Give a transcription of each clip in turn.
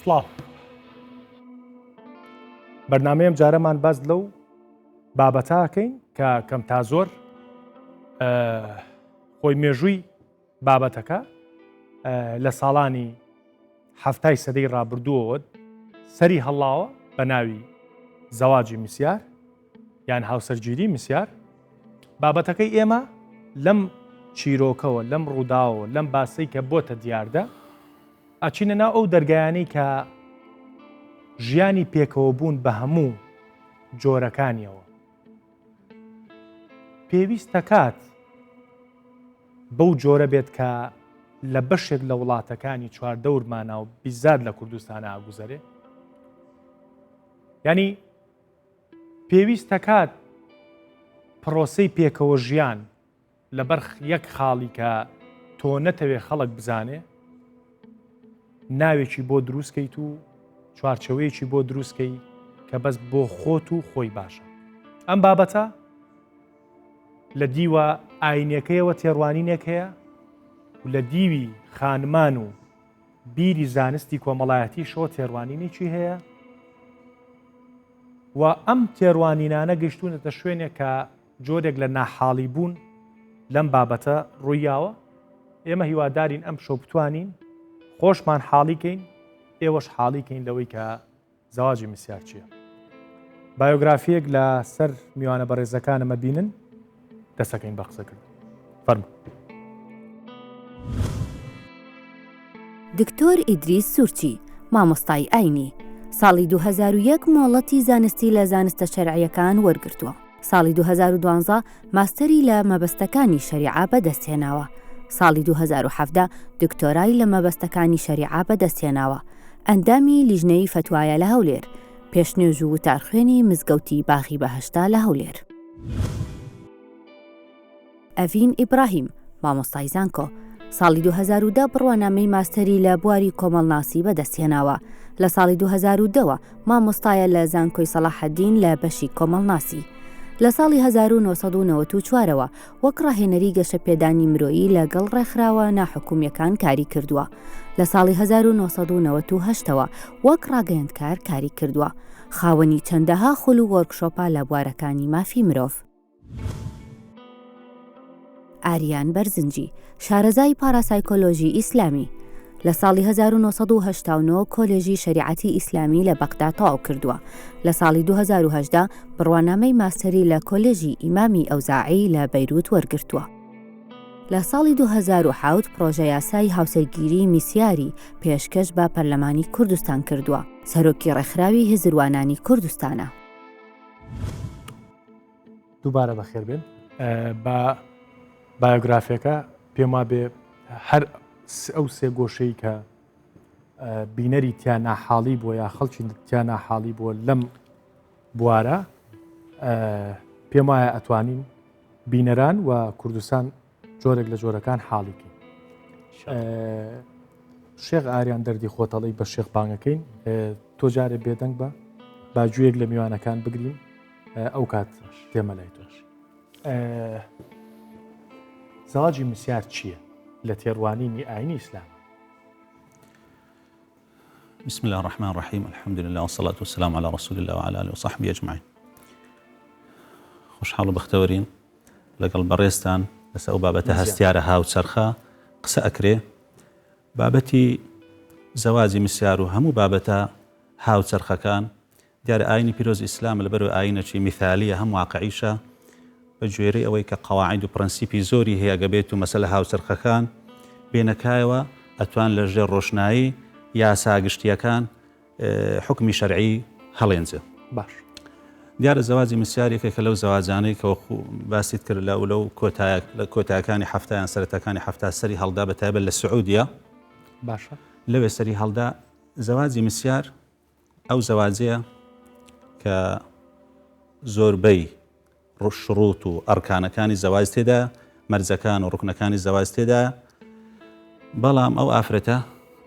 سڵاو. بەرنامەی ئەم جارەمان باس لەو بابەتە ئەکەین کە کەم تا زۆر خۆی مێژووی بابەتەکە لە ساڵانی حەفتای سەدەی ڕابردووەوە سەری هەڵاوە بە ناوی زەواجی مسیار یان هاوسەرگیری مسیار بابەتەکەی ئێمە لەم چیرۆکەوە لەم ڕووداوە لەم باسەی کە بۆتە دیاردە ئەچینە ناو ئەو دەرگایانەی کە ژیانی پێکەوە بوون بە هەموو جۆرەکانیەوە پێویستەکات بەو جۆرە بێت کە لە بەشێک لە وڵاتەکانی چواردەورمانە و بیزاد لە کوردستانە ئاگوزەرێ ینی پێویستەکات پرۆسەی پێکەوە ژیان لەبەر یەک خاڵی کە تۆ نەتەوێ خەڵک بزانێ ناوێکی بۆ دروست کەیت و چوارچەوەیەکی بۆ دروست کەی کە بەس بۆ خۆت و خۆی باشە ئەم بابەتە لە دیوە ئاینەکەیەوە تێڕوانینێک هەیە و لە دیوی خانمان و بیری زانستی کۆمەڵایەتیشەوە تێڕوانینێکی هەیە و ئەم تێڕوانینانە گەشتونەتە شوێنێک کە جۆرێک لە ناحاڵی بوون لەم بابەتە ڕوویاوە، ئێمە هیوادارین ئەم شەو بتوانین خۆشمان حاڵی کەین ئێوەش حاڵی کەین لەوەی کە زەواجی مسیار چییە. بایۆگرافیەک لە سەر میوانە بەڕێزەکانمە بینن دەسەکەین بە قسەکردن. فەرموو. دکتۆر ئیدریس سورچی، مامۆستای ئاینی، ساڵی 2001 مۆڵەتی زانستی لە زانستە شەرعییەکان وەرگرتووە. ساڵی 2012 ماستەری لە مەبەستەکانی شەریعە بەدەستهێناوە. ساڵی 2017 دکتۆرای لە مەبەستەکانی شەریعە بەدەستهێناوە. ئەندامی لیژنەی فەتوایە لە هەولێر. پێشنوێژ و وتارخوێنی مزگەوتی باغی بەهەشتە لە هەولێر. ئەڤین ئیبراهیم، مامۆستای زانکۆ، ساڵی 2010 بڕوانامەی ماستەری لە بواری کۆمەڵناسی بەدەستهێناوە، لە ساڵی 2010 وە مامۆستایە لە زانکۆی سەڵاحەدین لە بەشی کۆمەڵناسی. لە ساڵی 1994 ەوە وەک ڕاهێنەری گەشەپێدانی مرۆیی لەگەڵ ڕێکخراوە ناحکومییەکان کاری کردووە. لە ساڵی 1998 ەوە وەک ڕاگەیەندکار کاری کردووە. خاوەنی چەندەها خول و وۆرکشۆپە لە بوارەکانی مافی مرۆڤ. ئاریان بەرزنجی، شارەزای پاراسایکۆلۆژی ئیسلامی، لە ساڵی 1989 کۆلێژی شەریعەتی ئیسلامی لە بەغدا تەواو کردووە، لە ساڵی 2018 بڕوانامەی ماستەری لە کۆلێژی ئیمامی ئەوزاعی لە بەیروت وەرگرتووە. لە ساڵی 2007 پڕۆژەیاسای هاوسەرگیری میسیاری پێشکەش بە پەرلەمانی کوردستان کردووە، سەرۆکی ڕێکخراوی هزروانانی کوردستانە. دووبارە بەخێر بێن بە بایۆگرافیەکە پێم وابێ هەر ئەو سێ گۆشەی کە بینەری تیا ناحاڵی بووە یا خەڵکی تیا ناحاڵی بووە لەم بوارە پێم وایە ئەتوانین بینەران و کوردستان جۆرێک لە جۆرەکان حاڵیکەین شێخ ئاریان دەردی خۆتەڵی بە شێخ بانگەکەین تۆ جارێ بێدەنگ بە باجوویەک لە میوانەکان بگرین ئەو کات دێمە لای تۆش زەواجی مسیار چییە لە تێڕوانینی ئاینی ئیسلام بسم الله الرحمن الرحیم الحمد لله والصلاة والسلام على رسول الله وعلى آله وصحبه أجمعين خۆشحاڵ و بەختەوەرین لەگەڵ بەڕێزتان لەسەر ئەو بابەتە هەستیارە هاوچەرخە قسە ئەکرێ بابەتی زەواجی مسیار و هەموو بابەتە هاوچەرخەکان دیارە ئاینی پیرۆز ئیسلام لەبەرئەوەی ئاینەکی میثالیە هەم واقعیشە بە گوێرەی ئەوەی کە قەواعید و پرەنسیپی زۆری هەیە گە بێت و مەسەلە هاوچەرخەکان بێنە کایەوە ئەتوان لە ژێر ڕۆشنایی یاسا گشتیەکان حوکمی شەرعی هەڵێنجێ. باش. دیارە زەواجی مسیار یەکێکە لەو زەواجانەی کە وەکو باست کرد لە لەو کۆتایە لە کۆتایەکانی حەفتا یان سەرەتاکانی حەفتا سەری هەڵدا بە تایبەت لە سعودیە باشە لەوێ سەری هەڵدا زەواجی مسیار ئەو زەواجەیە کە زۆربەی شروط و ئەرکانەکانی زەواج تێدایە، مەرجەکان و ڕوکنەکانی زەواج تێدایە، بەڵام ئەو ئافرەتە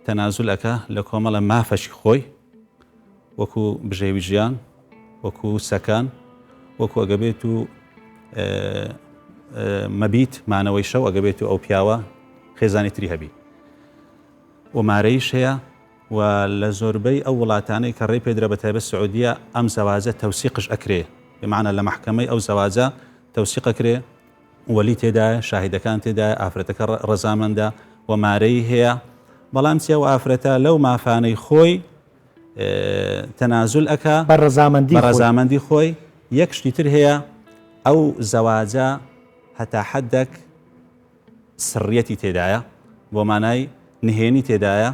تەنازول ئەکا لە کۆمەڵە مافەکی خۆی وەکو بژێوی ژیان، وەکو سەکان، وەکو ئەگە بێت و مەبیت مانەوەی شەو ئەگە بێت و ئەو پیاوە خێزانی تری هەبی و مارەیش هەیە. و لە زۆربەی ئەو وڵاتانەی کە ڕێی پێدرا بە تایبەت سعودیە ئەم زەواجە تەوسیقش ئەکرێ بمعنە لە مەحکەمەی ئەو زەواجە تەوسیق ئەکرێ وەلی تێدایە شاهیدەکان تێدایە ئافرەتەکە ڕەزامەندە و مارەی هەیە بەڵام چی ئەو ئافرەتە لەو مافانەی خۆی تەنازول ئەکا بە ڕەزامەندی بە ڕەزامەندی خۆی یەک شتی تر هەیە ئەو زەواجە هەتا حەدەک سڕیەتی تێدایە بۆ مانای نهێنی تێدایە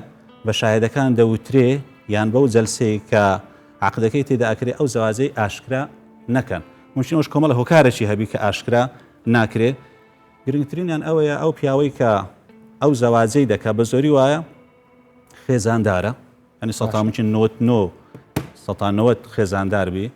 بە شاهێدەکان دەوترێ یان بەو جەلسەی کە عەقدەکەی تێدا ئەکرێ ئەو زەواجەی ئاشکرا نەکەن ممکن ئەوش کۆمەڵە هۆکارێکی هەبی کە ئاشکرا ناکرێ گرنگترینیان ئەوەیە ئەو پیاوەی کە ئەو زەواجەی دەکا بە زۆری وایە خێزاندارە ئەنی سەتا ممکن نۆت نۆ سەتا نەوەت خێزاندار بی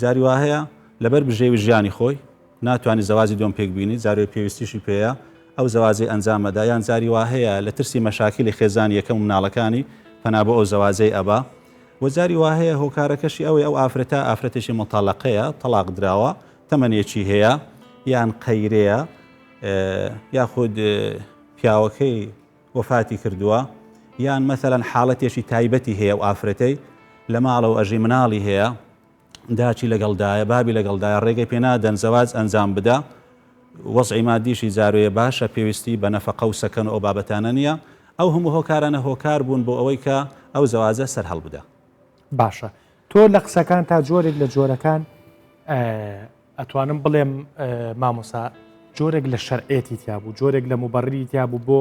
جاری وا هەیە لەبەر بژێوی ژیانی خۆی ناتوانی زەواجی دووەم پێک بینی، جارێ پێویستیشی پێیە ئەو زەواجەی ئەنجام ئەدا، یان جاری وا هەیە لە ترسی مەشاکیلی خێزانی یەکەم و مناڵەکانی پەنا بۆ ئەو زەواجەی ئەبا و جاری وا هەیە هۆکارەکەشی ئەوەی ئەو ئافرەتە ئافرەتێکی موتەڵەقەیە، تەڵاق دراوە، تەمەنێکی هەیە یان قەیرەیە یاخود پیاوەکەی وەفاتی کردووە یان مەسەلەن حاڵەتێکی تایبەتی هەیە ئەو ئافرەتەی لە ماڵەوە ئەژی مناڵی هەیە داچی لەگەڵدایە بابی لەگەڵدایە ڕێگەی پێ نادەن زەواج ئەنجام بدا وەزعی مادیشی جارۆیە باشە پێویستی بە نەفەقە و سەکەن و ئەو بابەتانە نییە ئەو هەموو هۆکارانە هۆکار بوون بۆ ئەوەی کە ئەو زەواجە سەر هەڵبدا. باشە تۆ لە قسەکان تا جۆرێک لە جۆرەکان ئەتوانم بڵێم مامۆسا جۆرێک لە شەرعێتی تیا بوو جۆرێک لە مبەڕری تیا بوو بۆ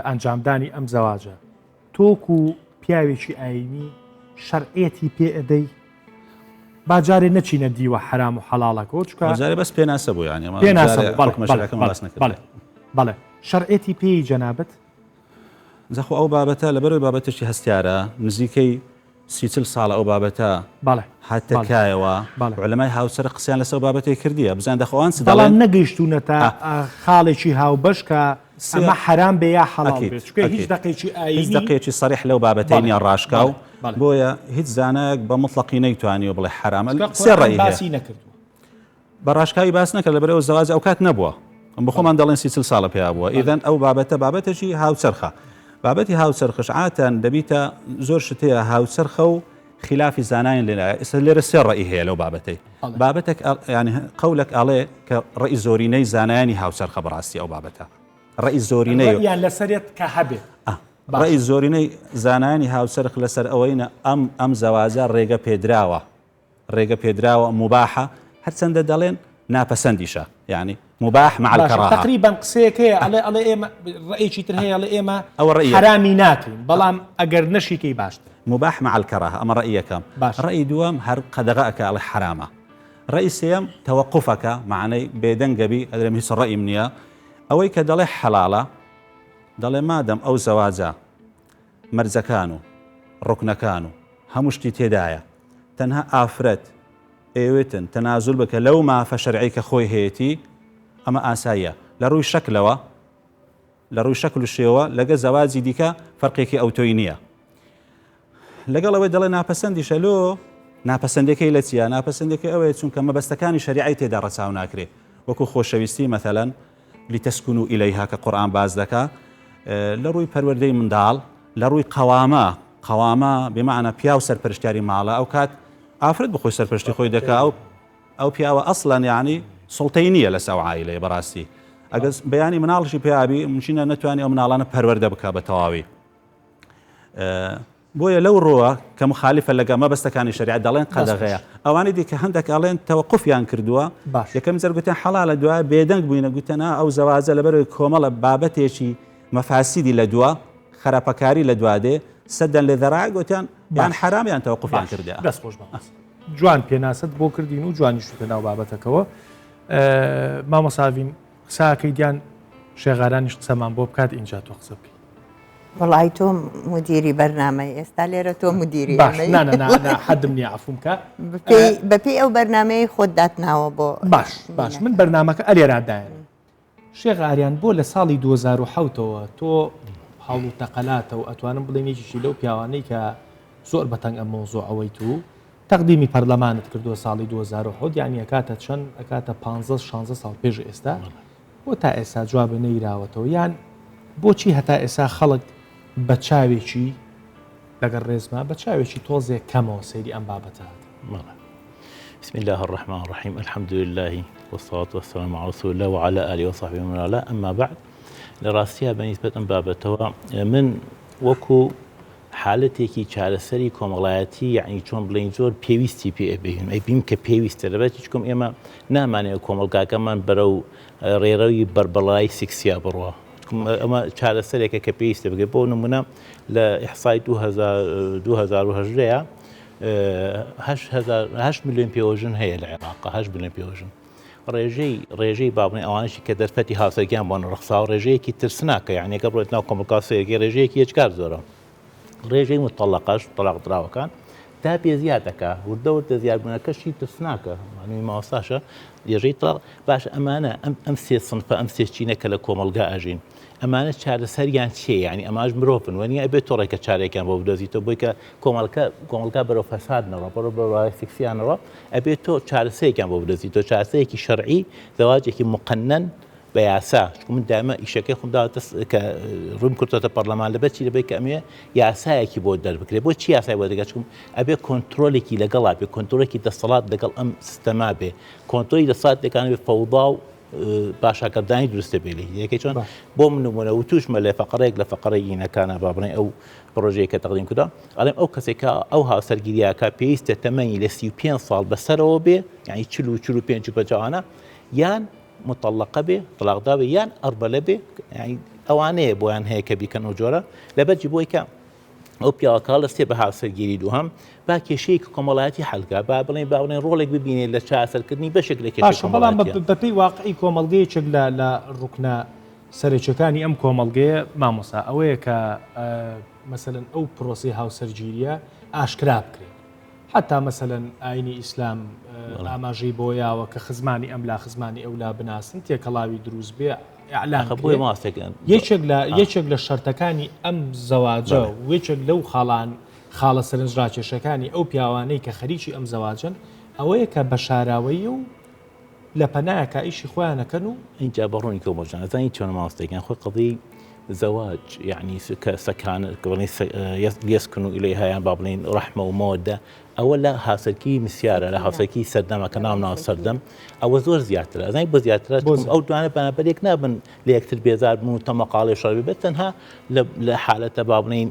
ئەنجامدانی ئەم زەواجە تۆک و پیاوێکی ئاینی شەرعێتی پێ ئەدەی با جارێ نەچینە دیوە حرام و حەڵاڵەکەەوە چکە جارێ بەس پێناسە بوو یانە پێناسە بەڵێ شەرعێتی پێی جەنابەت جاخۆ ئەو بابەتە لەبەرەوەی بابەتێکی هەستیارە نزیکەی 30 ساڵە ئەو بابەتە بەڵێ هاتە کایەوە عولەمای هاوچەرخ قسەیان لەسەر ئەو بابەتەی کردیە بزان دەخۆ ئەوان چ بەڵام دەڵێن نەگەیشتوونەتە خاڵێکی هاوبەش کە ئەمە حەرام بێ یا حەڵاڵ ئەکید بێ چونکە هیچ ئەکید دەقێکی هیچ ئایینی دەقێکی سەریح لەو بابەتەی بەڵێ نییە ڕاشکاو بەڵێ بەڵێ بۆیە هیچ زانایەک بە موتڵەقی نەیتوانیوە بڵێ حەرامە چونکە سێ قورئان ڕەئی هەیە باسی نەکردووە. بە ڕاشکاوی باس نەکرد لەبەرئەوە زەواج ئەوکات نەبووە بە خۆمان دەڵێن سی چل ساڵە پیا بووە ئیدەن ئەو بابەتە بابەتێکی هاوچەرخە بابەتی هاوچەرخش عاتەن دەبیتە زۆر شت هەیە هاوچەرخە و خلافی زانایان لێ ئێستا لێرە سێ ڕەئی هەیە لەو بابەتەی بابەتێک ینی قەولێک ئەڵێ کە ڕەئی زۆرینەی زانایانی هاوچەرخە بەڕاستی ئەو بابەتە ڕەئی زۆرینەی یان لەسەرێت کە هەبێت ڕەئی زۆرینەی زانایانی هاوچەرخ لەسەر ئەوەینە ئەم ئەم زەواجە ڕێگە پێدراوە ڕێگە پێدراوە موباحە هەرچەندە دەڵێن ناپەسەندیشە یانی مباح مع باشە الکراهە تقریبا قسەیەک هەیە ئەڵێ ئەڵێ ئێمە ڕەئێکی تر هەیە ئەڵێ ئێمە ئەوە ڕەئیەکە. حەرامی ناکەین بەڵام ئەگەر نەشیکەی باشترە. مباح مع الکراهە ئەمە ڕەئی یەکەم باشە. ڕەئی دووەم هەر قەدەغە ئەکا ئەڵێ حەرامە ڕەئی سێیەم تەوەقوف ئەکا مەعنای بێدەنگە بی ئەدرێم هیچ ڕەئیم نییە ئەوەی کە دەڵێ حەڵاڵە دەڵێ مادەم ئەو زەواجە مەرجەکان و ڕوکنەکان و هەموو شتی تێدایە تەنها ئافرەت ئەیەوێتن تەنازول بکە لەو مافە شەرعی کە خۆی هەیەتی ئەمە ئاساییە لە ڕووی شەکلەوە لە ڕووی شەکل و شێوە لەگە زەواجی دیکە فەرقێکی ئەوتۆی نییە لەگەڵ ئەوەی دەڵێ ناپەسەندیشە لۆ ناپەسەندەکەی لە چیە ناپەسەندەکەی ئەوەیە چونکە مەبەستەکانی شەریعەی تێدا ڕەچاو ناکرێ وەکو خۆشەویستی مەثەلەن لتسکنوا الیها کە قورئان باس دەکا لە ڕووی پەروەردەی منداڵ لە ڕووی قەوامە قەوامە بمعنە پیاو سەرپەرشتیاری ماڵە ئەو کات ئافرەت بخۆی سەرپەرشتی خۆی دەکا ئەو ئەو پیاوە ئەسڵەن یعنی سڵتەی نییە لەسەر ئەو عایلەیە بەڕاستی ئەگەر بەیانی مناڵشی پیابی مشینە نەتوانانی ئەو مناڵانە پەروەردە بکە بە تەواوی بۆیە لەو ڕووە کە مخالفە لەگە مەبەستەکانی شەریعەت دەڵێن قەدەغەیە ئەوانی دیکە هەندێک ئەڵێن تەوەقوفیان کردووە یەکەم جار گوتیان حەڵالە دوای بێدەنگ بووینە گوتیان ئا ئەو زەواجە لەبەرەوەی کۆمەڵە بابەتێکی مەفاسیدی لە دوا خراپەکاری لە دوا دێ سەدەن لذەرائع گوتیان یان حەرام یان تەوەقوفیان کردە. دەست خۆش مامۆستا جوان پێناسەت بۆ کردین و جوانیش چوویتە ناو بابەتەکەوە مامۆستا ڤین قساکەی دیان شێغارانیش قسەمان بۆ بکات ئینجا تۆ قسە بکەی. وەڵی تۆ مدیری بەرنامەی ئێستا لێرە تۆ مدیری باش نا نا نا حەدم نییە عەفوم کە بەپێی ئەو بەرنمەیە خۆت داتناوە بۆ باش باش من بەرنمەکە ئەلێرا دایەن شێخ ئاریان بۆ لە ساڵی 2007ەوە تۆ هەوڵ و تەقەلاتە و ئەتوانم بڵێم یەکێکی لەو پیاوانەی کە زۆر بەتەنگ ئەم مەوزوعەوەی تو تەقدیمی پەرلەمانت کردووە ساڵی 2007 یعنی ئەکاتە چەند ئەکاتە 15 16 ساڵ پێش ئێستا بۆ تا ئێستا جواب نەیراوەتەوە یان بۆچی هەتا ئێسا خەڵک بە چاوێکی. لەگەڵ ڕێزما بە چاوێکی تۆزێک کەمەوە سەیری ئەم بابەتە ئەکەن. بەڵێ. بسم اللە الرحمن الرحیم الحمد للە والصلاة والسلام علی رسول اللە وعلی آله وصحبه ومن والاه اما بعد لە ڕاستیا بە نیسبەت ئەم بابەتەوە من وەکو حالەتێکی چارەسەری کۆمەڵایەتی یعنی چۆن بڵێین زۆر پێویستی پێ ئەبین ئەیبین کە پێویستە لەبەر چکم ئێمە نامانەوە کۆمەڵگاکەمان بەرەو ڕێڕەوی بەربەڵای سیکسیا بڕوا ئەمە چارەسەرێکە کە پێویستە بگەێت بۆ نمونە لە ئیحسای 2018 هەشت ملیۆن پێوەژن هەیە لە عێراق هەشت ملیۆن پێوەژن ڕێژەی ڕێژەی با بڵێین ئەوانەشی کە دەرفەتی هاوسەرگیان بۆ نەڕەخساوە ڕێژەیەکی ترسناکە یعنی گەر بڕۆیت ناو کۆمەڵگا سەیرکەی ڕێژەیەکی یەجگار زۆرە ڕێژەی متەڵەقەش تەلاق دراوەکان تا پێ زیاد دەکا وردە وردە زیادبوونەکەشی ترسناکە مانوی ماوەساشە ڕێژەی تەڵاق باش ئەمانە ئەم ئەم سێ سنفە ئەم سێ چینە کە لە کۆمەڵگا ئەژین ئەمانە چارەسەریان چیە یانی ئەماش مرۆڤن وەنیە ئەبێت تۆ ڕێکە چارێکیان بۆ بدۆزیتەوە بۆی کە کۆمەڵکە کۆمەڵگا بەرەو فەساد نەڕۆ بەرەو بەرەو سیکسیان نەڕۆ ئەبێت تۆ چارەسەرێکیان بۆ بدۆزیتەوە چارەسەرێکی شەرعی زەواجێکی مقنن بە یاسا چونکە من دائما ئیشەکەی خۆم داوەتە کە ڕووم کردۆتە پەرلەمان لەبەر چی لەبەر کە ئەمێ یاسایەکی بۆ دەربکرێت بۆ چی یاسای بۆ دەکات چونکە ئەبێ کۆنترۆلێکی لەگەڵا بێ کۆنترۆلێکی دەسەڵات لەگەڵ ئەم سیستەما بێ کۆنترۆلی دەسەڵات لەکان بێ فەوضا و پاشاگەردانی دروست دەبێت لێی یەکەی چۆن بۆ من نمونە وتوشمە لە فەقەرەیەک لە فەقەرەی ئینەکانە با بڵێن ئەو پرۆژەیە کە تەقدیم کرا ئەڵێم ئەو کەسێک کە ئەو هاوسەرگیریاکە پێویستە تەمەنی لە 35 ساڵ بەسەرەوە بێ یعنی 40 و 45 و پەنجاوانە یان مطلقە بێ طلاقدا بێ یان ئەربەلە بێ یعنی ئەوانەیە بۆیان هەیە کە بیکەن ئەو جۆرە لەبەرجی بۆی کە ئەو پیاوە کە هەڵدەستێ بە هاوسەرگیری دووهەم با کێشەیەکی کۆمەڵایەتی حەل کا، با بڵێین با بڵێین ڕۆڵێک ببینێت لە چارەسەرکردنی بەشێک لە کێشە باشە بەڵام بە کۆمەڵایەتییە. بەپێی واقعی کۆمەڵگە یەکێک لە لە ڕوکنە سەرەکیەکانی ئەم کۆمەڵگەیە مامۆستا ئەوەیە کە مەسەلەن ئەو پرۆسەی هاوسەرگیریە ئاشکرا بکرێت حتا مەسەلەن ئاینی ئیسلام ئاماژەی بۆ یاوە کە خزمانی ئەم لا خزمانی ئەو لا بناسن تێکەڵاوی دروست بێ ئیعلان بۆیە ماستێکن یەکێک لە یەکێک لە شەرتەکانی ئەم زەواجە و یەکێک لەو خاڵان خاڵە سەرنجڕاکێشەکانی ئەو پیاوانەی کە خەریکی ئەم زەواجەن ئەوەیە کە بە شاراوەیی و لە پەنایەکا ئیشی خۆیان ئەکەن و ئینجا بە ڕوونی کەو مۆجان ئەزانی چۆنە مامۆستای گیان خۆی قەزیەی زەواج یعنی کە سەکان کە بڵێن ليسكنوا إليها یان با بڵێن ڕەحمە و مەوەدە ئەوە لە هاوسەرکی مسیارە لە هاوسەرکی سەردەمە کە ناو ناو سەردەم ئەوە زۆر زیاترە ئەزانی بۆ زیاترە ئەو دوانە بەرامبەر یەک نابن لە یەکتر بێزار بن و تەمەقاڵێ شەڕ بێت تەنها لە حالەتە با بڵێین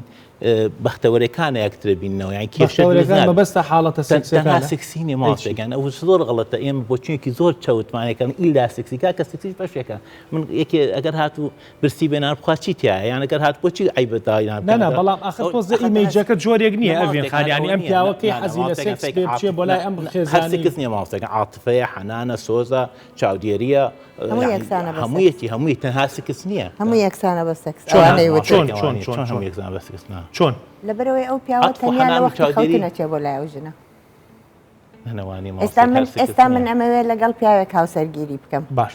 بەختەوەرەکانە یەکترە بینەوە یان کێشە مەبەستە حاڵەتە سێکسەکان سێکسی نیە ماوەسەکان ئەو زۆر غەڵەتە ئێمە بۆچونێکی زۆر چەوتمانەکەن ئیلا سێکسی کاکە سێکسیش بەشێکە من یەکێ ئەگەر هاتوو برسی بێ نان بخوا چی تیایە یان ئەگەر هات بۆچی عەیبە دای نان نا نا بەڵام ئاخر تۆزێ ئیمەیجەکە جۆرێک نییە ئەڤین خان یانی ئەم پیاوە کەی حەزی لە سێکس بێ بچێ بۆ لای ئەم خێزانی سێکس نییە مامۆستاکە عاتفەیە حەنانە سۆزە چاودێریە هەموو یەکسانە بە سێکس. هەموویەتی هەمووی تەنها سکس نییە هەموو یەکسانە بە سێکس چۆن ئەوانەی وتت. چۆن چۆن چۆن چۆن هەموو یەکسانە بە سکس نا چۆن لەبەرئەوەی ئەو پیاوە عەتف و تەنیا لە حەنان و وەختی چاودێری خەوتن ئەچێ بۆ لای ئەو ژنە نەوانی ئێستا مامۆستا من هەر سکس ئێستا من نییە ئەمەوێ لەگەڵ پیاوێک هاوسەرگیری بکەم باش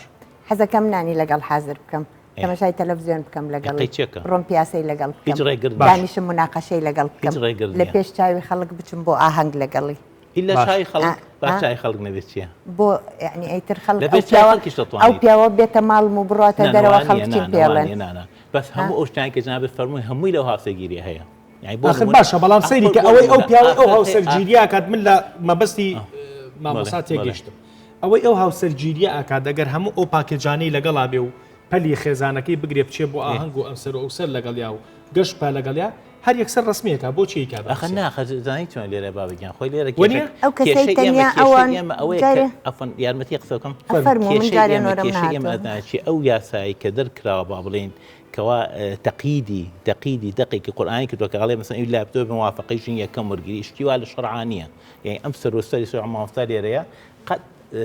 حەزەکەم نانی لەگەڵ حازر بکەم تەمەشای تەلەفزیۆن بکەم لەگەڵی قەیچێکە بڕۆم پیاسەی لەگەڵ هیچ بکەم ڕێگر باش. دانیشم مناقەشەی لەگەڵ بکەم هیچ ڕێگر لە نییە. پێش چاوی خەڵک بچم بۆ ئاهەنگ لەگەڵی ئیلا باش. چاوی خەڵک ئا، با ئا. چاوی خەڵک نەبێت چییە بۆ یعنی ئەیتر خەڵک لە ئەو پێش چاوی پیاوە خەڵکیش ئەو دەتوانیت پیاوە بێتە ماڵم و بڕاتە نا دەرەوە نەوانیە خەڵک نا چیم پێڵێن نەوانیە نا نا بەس ها هەموو ئەو شتانەی کە جەنابت فەرمووی هەمووی لەو هاوسەرگیریە هەیە یعنی بۆ ئاخر نموونە باشە بەڵام سەیری ئاخر کە بۆ ئەوەی ئەو نموونە پیاوەی ئەو ئاخر هەیە هاوسەرگیریە ئەکات من لە مەبەستی بەڵێ مامۆستا بەڵێ تێگەیشتم ئەوەی ئەو هاوسەرگیریە ئەکات ئەگەر هەموو ئەو پاکێجانەی لەگەڵا بێ و پەلی خێزانەکەی بگرێ بچێ بۆ ئاهەنگ و ئەمسەر و ئەوسەر لەگەڵیا و گەشت بکا لەگەڵیا هەر یەکسەر ڕەسمیەکا بۆچی ئەیکا بە ئەخە پرسیار؟ نا خە زانی چۆن لێرە بابە گیان خۆی لێرە وەنیە؟ کێشە ئەو کەسەی کێشەی ئێمە تەنیا کێشەی ئەوان ئێمە ئەوەیە کە جارێ ئەفەن یارمەتی قسە بکەم ئەفەرموو من کێشەی جارێ ئێمە نۆرەم کێشەی ئێمە نەهاتووە. ئەزانی چیە ئەو یاسایی کە دەرکراوە با بڵێین کەوا تەقیدی تەقیدی دەقێکی قورئانی کردووە کە ئەڵێ مەسەلەن ئیلا تۆ بە موافەقەی ژن یەکەم وەرگری شتی وا لە شەرعا نییە یانی ئەم سەر و سەری سەر مامۆستا لێرەیە قەت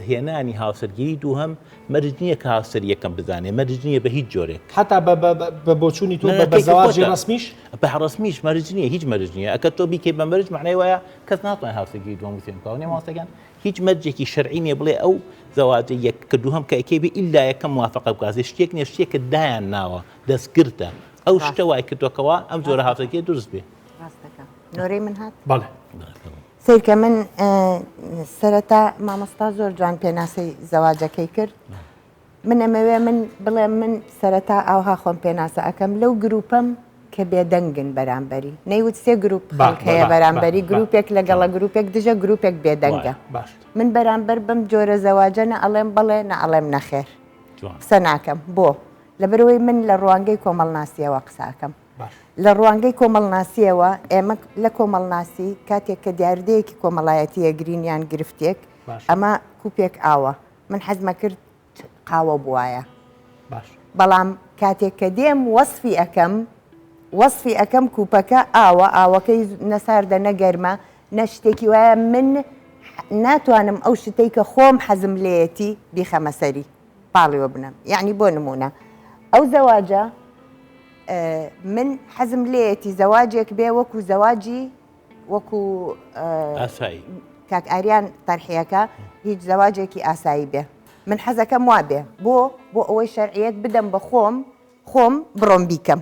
هێنانی هاوسەرگیری دووهەم مەرج نییە کە هاوسەری یەکەم بزانێ مەرج نییە بە هیچ جۆرێک. حەتا بە بە بە بۆچوونی تۆ نا بە نا بە کەیفی زەواجی خۆتە ڕەسمیش؟ بە ڕەسمیش مەرج نییە هیچ مەرج نییە ئەگەر تۆ بیکەی بە مەرج مەعنای وایە کەس ناتوانێت هاوسەرگیری دووەم و سێیەم بکا وەنیە مامۆستا گیان هیچ مەرجێکی شەرعی نییە بڵێ ئەو زەواجە یەک کە دووهەم کە ئەکەی بێ ئیلا یەکەم موافەقە بکا شتێک نییە شتێکە دایان ناوە دەستکردە ئەو شتە ڕاستە وای کردووە کەوا ئەم جۆرە ڕاستەکە هاوسەرگیریە دروست بێ. ڕاستەکە نۆرەی من هات؟ بەڵێ. سەیرکە من سەرەتا مامۆستا زۆر جوان پێناسەی زەواجەکەی کرد من ئەمەوێ من بڵێم من سەرەتا ئاوها خۆم پێناسە ئەەکەم لەو گروپەم کە بێدەنگن بەرامبەری. نەیوت سێ گروپ خەڵک هەیە بەرامبەری، گروپێک لەگەڵە گروپێک دژە، گروپێک بێدەنگە. من بەرامبەر بەم جۆرە زەواجە نە ئەڵێم بەڵێ نە ئەڵێم نەخێر. قسە ناکەم. بۆ؟ لەبەرئەوەی من لە ڕوانگەی کۆمەڵناسییەوە قسە ئەکەم. لە ڕوانگەی کۆمەڵناسییەوە ئێمە لە کۆمەڵناسی کاتێک کە دیاردەیەکی کۆمەڵایەتی ئەگرین یان گرفتێک، ئەمە کوپێک ئاوە. من حەزمەکرد قاوە بوایە بەڵام کاتێک کە دێم وەسفی ئەکەم وەسفی ئەکەم کوپەکە ئاوە ئاوەکەی نەساردە نەگەرمە نە شتێکی وایە من ناتوانم ئەو شتەی کە خۆم حەزم لێیەتی بیخەمە سەری پاڵیوە بنەم یعنی بۆ نمونە ئەو زەواجە من حەزم لێیەتی زەواجێک بێ وەکو زەواجی وەکو ئاسایی کاک ئاریان تەرحیەکە هیچ زەواجێکی ئاسایی بێ من حەزەکەم وا بێ بۆ بۆ ئەوەی شەرعیەت بدەم بە خۆم خۆم بڕۆم بیکەم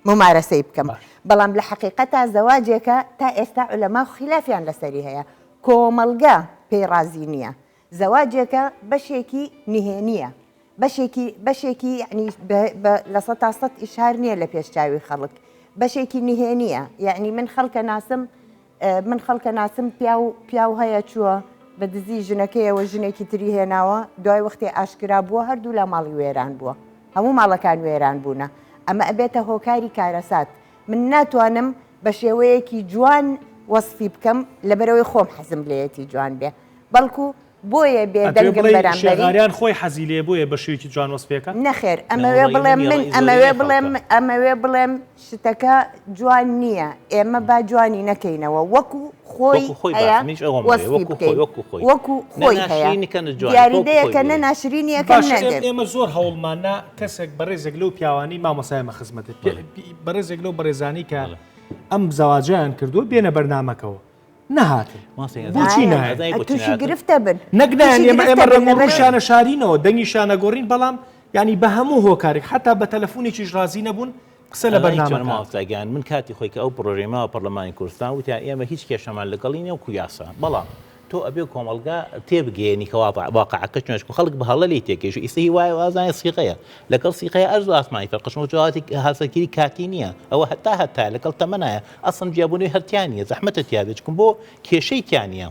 ممارەسەی بکەم بەڵام لە حقیقەتا زەواجێکە تا ئێستا عولەما خلافیان لەسەری هەیە کۆمەڵگە پێی ڕازی نییە زەواجێکە بەشێکی نهێنییە بەشێکی بەشێکی یعنی 100% ئیشار نییە لە پێش چاوی خەڵک بەشێکی نهێنییە یعنی من خەڵکە ناسم من خەڵکە ناسم پیاو پیاو هەیە چووە بە دزی ژنەکەیەوە ژنێکی تری هێناوە دوای وەختێ ئاشکرا بووە هەردوو لا ماڵی وێران بووە هەموو ماڵەکان وێران بوونە ئەمە ئەبێتە هۆکاری کارەسات من ناتوانم بە شێوەیەکی جوان وەسفی بکەم لەبەرەوەی خۆم حەزم لێیەتی جوان بێ بەڵکو بۆیە بێ دەنگم بەرامبەری. شێخ ئاریان خۆی حەزی لێیە بۆیە بە شێوەیەکی جوان وەسفی ئەکا؟ نەخێر ئەمەوێ بڵێم من ئەمەوێ بڵێم ئەمەوێ بڵێم شتەکە جوان نییە ئێمە با جوانی نەکەینەوە وەکو خۆی هەیە وەسفی بکەین وەکو خۆی هەیە دیاریدەیەکە نە ناشرینیەکە باشە ئێمە زۆر هەوڵمان نا کەسێک بەڕێزێک لەو پیاوانەی مامۆستای ئێمە خزمەتە بەڕێزێک لەو بەڕێزانی کە ئەم زەواجیان کردووە بێنە بەرنامەکەوە نەهاتن بۆچی نایەن؟ تووشی گرفتە بن نەک نایەن ئێمە ئێمە ڕەنگ و ڕووشیانە شارینەوە دەنگیشیانە گۆڕین بەڵام یانی بە هەموو هۆکارێک حتا بە تەلەفونێکیش ڕازی نەبوون قسە لە بەرنامەکە مامۆستا گیان من کاتی خۆی کە ئەو پڕۆژەی ماوە پەرلەمانی کوردستان وتیان ئێمە هیچ کێشەمان لەگەڵی نییە وەکو یاسا بەڵام تۆ ئەبێ کۆمەڵگا تێبگەیەنی کە واقعەکە چۆنە چونکە خەڵک بە هەڵە لێی تێگەیشت ئیستا هی وایە وازانێ سیغەیە لەگەڵ سیغەیە ئەرز و ئاسمانی فەرقە چونکە جوابی هاوسەرگیری کاتی نییە ئەوە هەتا هەتایە لەگەڵ تەمەنایە ئەسڵەن جیابوونەوەی هەر تیا نییە زەحمەتە تیا بێت چونکە بۆ کێشەی تیا نییە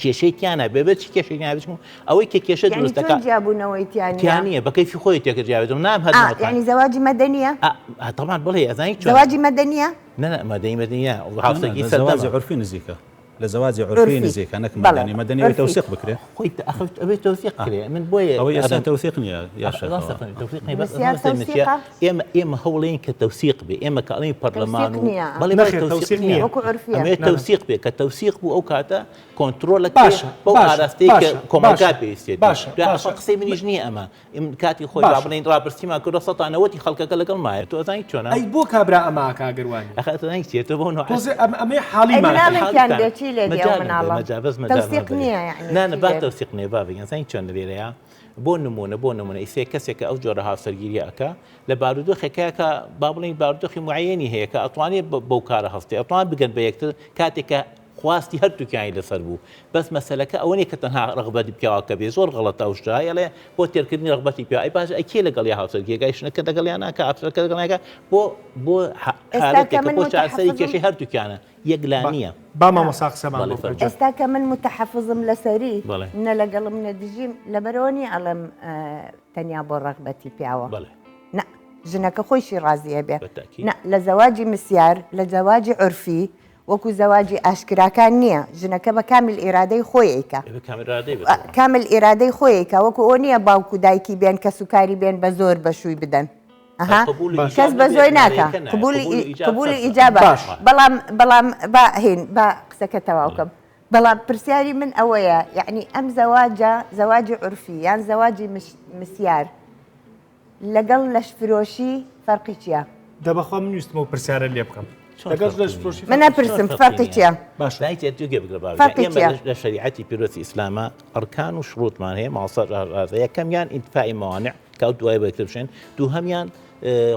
کێشەی تیا نابێ بێت چی کێشەی نابێت چونکە ئەوەی کە کێشە یعنی دروست چۆن دەکات جیابوونەوەی تیا تیا نییە؟ نییە بە کەیفی خۆی تێکە جیابێتەوە نام هەر ئا ناوەکان یعنی زەواجی مەدەنییە؟ ئا ئا تەبعەن بڵێ ئەزانی چۆنە زەواجی مەدەنییە؟ نا نا مەدەنی مەدەنی نا نا نا هاوسەرگیری لە زەواجی سەردەمە عورفی نزیکە. لە زەواجی عورفی عورفی نزیکە نەک بەڵێ مەدەنی مەدەنی ئەوەی عورفی. تەوسیق بکرێ. خۆی ئەخر ئەبێ تەوسیق کرێ من بۆیە ئەوەی ئێستا ئەڵێم تەوسیق نییە یا ئەخ شێخ ڕاستە ئەوە. تەوسیق نییە بەس مسیار مەسەلەی من چییە تەوسیقە؟ ئێمە ئێمە هەوڵێین کە تەوسیق بێ ئێمە کە ئەڵێین پەرلەمان تەوسیق و نییە. بەڵێ بەڵێ نەخێر تەوسیق تەوسیق نییە نییە. وەکو عورفیە. ئەمەوێ نا نا. تەوسیق بێ کە تەوسیق بوو ئەو کاتە کۆنترۆڵ ئەکرێ باشە بەو باشە ئاراستەی کە باشە کۆمەڵگا باشە پێویستێتی باشە دوای باشە ئەخۆ قسەی منیش نییە ئەمە ئم کاتی خۆی با باشە. بڵێین ڕاپرسیمان کردووە سەتا نەوەتی خەڵکەکە لەگەڵ مایە تۆ ئەزانی چۆنە؟ ئەی بۆ کابرا ئەمە ئەکا گەر وا نیە؟ ئەخە ئەزانی چیە تۆ بەو نەوعە تۆزێ ئەم ئەمەی ئەی حاڵیمان کە. مناڵێکیان حاڵیتان بێ چی لێ دێ ئەو مەجالم بێ مناڵە؟ مەجا بەس مەجالمان تەوسیق بەرێ نییە یەعنی نا نا چی با لێ تەوسیق نییە بابە گیان زانی چۆن لێرەیە بۆ نموونە بۆ نموونە ئیسێ کەسێک کە ئەو جۆرە هاوسەرگیریە ئەکا لە بارودۆخێکایە کە با بڵێین بارودۆخی معەیەنی هەیە کە ئەتوانێ بەو کارە هەستێ ئەتوان بگەن بە یەکتر کاتێک کە خواستی هەردووکیانی لەسەر بوو بەس مەسەلەکە ئەوە نیە کە تەنها ڕەغبەتی پیاوەکە بێ زۆر غەڵەتە ئەو شتە ئەڵێ بۆ تێرکردنی ڕەغبەتی پیاو ئەی باشە ئەی کێ لەگەڵیا هاوسەرگیری ئەکا ژنەکە لەگەڵیا ناکا ئافرەتەکە لەگەڵ ناکا بۆ بۆ ئێستا کە حالەتێکە من بۆ چارەسەری متحەفزم کێشەی هەردووکیانە یەکلا با نییە با مامۆستا قسەمان بەڵێ بۆ بکە فەرموو. جا. ئێستا کە من متحەفزم لەسەری بەڵێ. نە لەگەڵم نە دژیم لەبەرئەوە نییە ئەڵێم تەنیا بۆ ڕەغبەتی پیاوە بەڵێ. نا ژنەکە خۆیشی ڕازی ئەبێ بە تەئکید. نا لە زەواجی مسیار لە زەواجی عورفی وەکو زەواجی ئاشکراکان نییە، ژنەکە بە کامل ئیرادەی خۆی ئەیکا. ئێ بە کامل ئیرادەی بێ تەبعەن. کامل ئیرادەی خۆی ئەیکا، وەکو ئەوە نییە باوک و دایکی بێن کەسوکاری بێن بە زۆر بە شووی بدەن. ئەها قبولی باش. کەس ئیجاب بە نەبێ زۆی ناکا، نارێکە نایە. قبولی قبولی ئیجاب قبولی شەرتە. ئیجابە. باش. بەڵام بەڵام با هین با قسەکە تەواو کەم. بەڵام پرسیاری من ئەوەیە یەعنی ئەم زەواجە زەواجی عورفی یان زەواجی مسیار لەگەڵ لەشفرۆشی فەرقی چیە؟ دە بەخوا من ویستم ئەو پرسیارە لێ بکەم چۆن لەگەڵ فەرقی لەشفرۆشی من فەرقی چیە؟ ئەپرسم چۆن فەرقی فەرقی چیە؟ نییە؟ باشە دایک تۆ گوێ بگرە بابە فەرقی ئێمە چیە؟ لە شەریعەتی پیرۆزی ئیسلامە ئەرکان و شروطمان هەیە مامۆستا ڕازە یەکەمیان ئینتفائی موانع کە ئەو دوای بە یەکتر بشێن دووهەمیان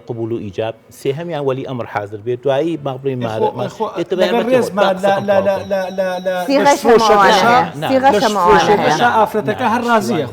قبول و ئیجاب، سێهەمیان وەلی ئەمر حازر بێت، دوایی با بڵێین مارە ئافرەتەکە هەر ڕازیە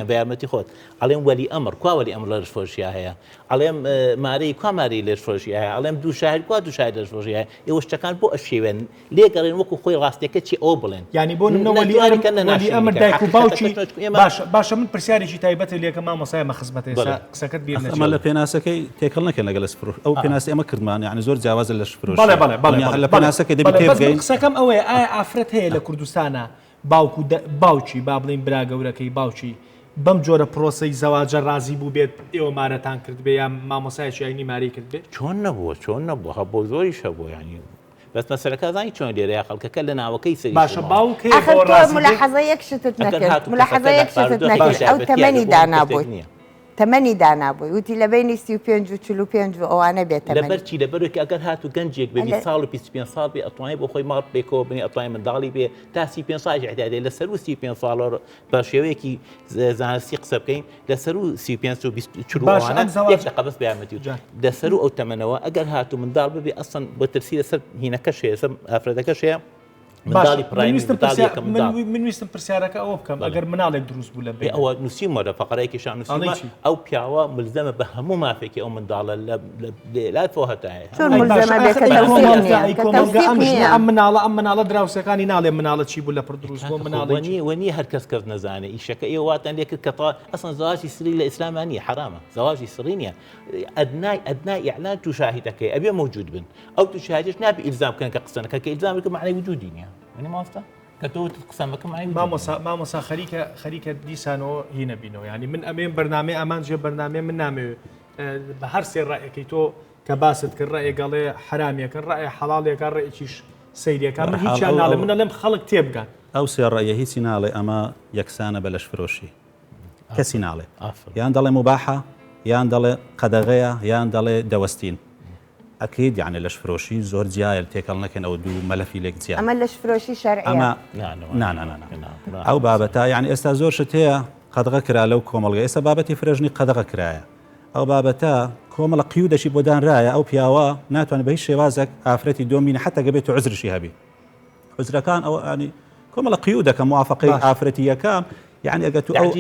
بە یارمەتی خۆت ئەڵێم وەلی ئەمر کوا وەلی ئەمر لە لەشفرۆشیا هەیە ئەڵێم مارەی کوا مارەی لەشفرۆشی هەیە ئەڵێم دوو شاهد کوا دوو شاهد لەشفرۆشی هەیە ئێوە شتەکان بۆ ئەشێوێن لێگەڕێن وەکو خۆی ڕاستیەکە چی ئەوە بڵێن. یانی بۆ نمونە وەلی ئەمر وەلی ئەمر دایک و باوکی باشە باشە من پرسیارێکی تایبەتت لێکەم مامۆستای ئەمە خزمەتە ئێستا قسەکەت بیر نەچێت. ئەمە لە پێناسەکەی تێکەڵ نەکەن لەگەڵ لەشفرۆش ئەو پێناسەی ئەمە کردمان یانی زۆر جیاوازە لە لەشفرۆشی. بەڵێ بەڵێ بەڵێ لە پێناسەکەی دەبی تێبگەین. بەس من قسەکەم ئەوەیە ئایا ئافرەت هەیە لە کوردستانا باوک و باوکی با بڵێین برا گەورەکەی باوکی بەم جۆرە پرۆسەی زەواجە ڕازی بووبێت ئێوە مارەتان کردبێ یا مامۆسایەکی ئاینی مارەی کردبێ؟ چۆن نەبووە چۆن نەبووە هەبووە زۆریش هەبووە یانی بەس مەسەلەکە ئەزانی چۆن لێرەیە خەڵکەکە لە ناوەکەی سەری باشە سوڕماوە. باوک هەیە ئاخر بەوە تۆ ڕازی بێت؟ ملاحەزە یەک شتت ئەگەر نەکرد هاتوو ملاحەزە کەسەکە لە یەک شتت بارودۆخێکی نەکرد ئەو تایبەتیا تەمەنی بێ بۆ هەموو کەسێک دانابووی نییە. تەمەنی دانابووی وتی لە بەینی 35 و 45 و ئەوانە بێ تەمەنی. لەبەر چی لەبەرئەوەی کە ئەگەر هاتوو گەنجێک بێ 20 ساڵ و 25 ساڵ بێ ئەتوانێ بۆ خۆی ماڵ پێکەوە بنێ ئەتوانێ منداڵی بێ تا 35 ساڵیش ئیعتیادێ لە سەروو 35 ساڵەوە بە شێوەیەکی زانستی قسە بکەین لە سەروو 35 و 20 40 باشە ئەوانە ئەم زەواج یەک دەقە بەس بە یارمەتی و جا. لە سەروو ئەو تەمەنەوە ئەگەر هاتوو منداڵ ببێ ئەسڵەن بۆ ترسی لەسەر هینەکەش هەیە لەسەر ئافرەتەکەش هەیە باشە منداڵی من پرایم ویستم منداڵی پرسیار یەکەم من منداڵ من ویستم پرسیارەکە ئەوە بکەم بەڵێ. ئەگەر مناڵێک دروست بوو لە ئێ بەینە ئەوە نووسیومە لە فەقەرەیەکیشا ئەڵێی نووسیومە چی؟ ئەو پیاوە ملزەمە بە هەموو مافێکی ئەو منداڵە لە لە لێلاتەوە هەتایە چۆن هەموو ئەی باشە ملزەمە بێ ئاخر کە ئەی تەوسیق کۆمەڵگا نییە ئەی کە کۆمەڵگا تەوسیق ئەم ژنە نییە ئەم مناڵە ئەم مناڵە دراوسێکانی ناڵێ مناڵە چی بوو لە پڕ ئێ دروست بووە کاکە خۆ مناڵێکی وەنیە وەنیە هەر کەس کەس نەزانێ ئیشەکە ئێوە واتان لێ کرد کە تەوا ئەسڵەن زەواجی سری لە ئیسلاما نییە حەرامە زەواجی سری نییە ئەدنای ئەدنای ئیعلان تو شاهیدەکەی ئەبێ مەوجود بن ئەو تو شاهیدش نابێ ئیلزام بکەن کە قسە نەکەن کە ئیلزام بکەن مەعنای وجودی نییە وەنیە مامۆستا کە تۆ وتت قسە مەکە مەعنای وجودی نییە. مامۆسا مامۆسا خەریکە خەریکە دیسانەوە هی نەبینەوە یانی من ئەمێم بەرنامەی ئامانجێ بەرنامەیە من نامەوێ بە هەر سێ ڕەئەکەی تۆ کە باست کرد ڕەئێک ئەڵێ حەرامیەکەن ڕەئێ حەڵاڵیەکە ڕەئێکیش سەیرەکە من بەرحاڵ هیچیان ئەو ناڵێ ئەو من ئەڵێم خەڵک تێبگات. ئەو سێ ڕەئیە هیچی ناڵێ ئەمە یەکسانە بە لەشفرۆشی کەسی ناڵێ یان دەڵێ موباحە یان دەڵێ قەدەغەیە یان دەڵێ دەوەستین ئەکید یعنی لەشفرۆشی زۆر جیایە تێکەڵ نەکەن ئەو دوو مەلەفی لێک جیا ئەمە لەشفرۆشی شەرعیە ئەمە نا نا نا نا ئەو بابەتە یعنی ئێستا زۆر شت هەیە قەدغە کرا لەو کۆمەڵگە ئێستا بابەتی فرەژنی قەدەغە کرایە ئەو بابەتە کۆمەڵە قیودەشی بۆ دانرایە ئەو پیاوە ناتوانێت بە هیچ شێوازێک ئافرەتی دۆم بینە حتا گەبێت و عزرشی هەبی عزرەکان ئەوە ینی کۆمەڵە قیودەکە موافقەی ئافرەتی یەکەم یعنی ئەگەر تو ئەو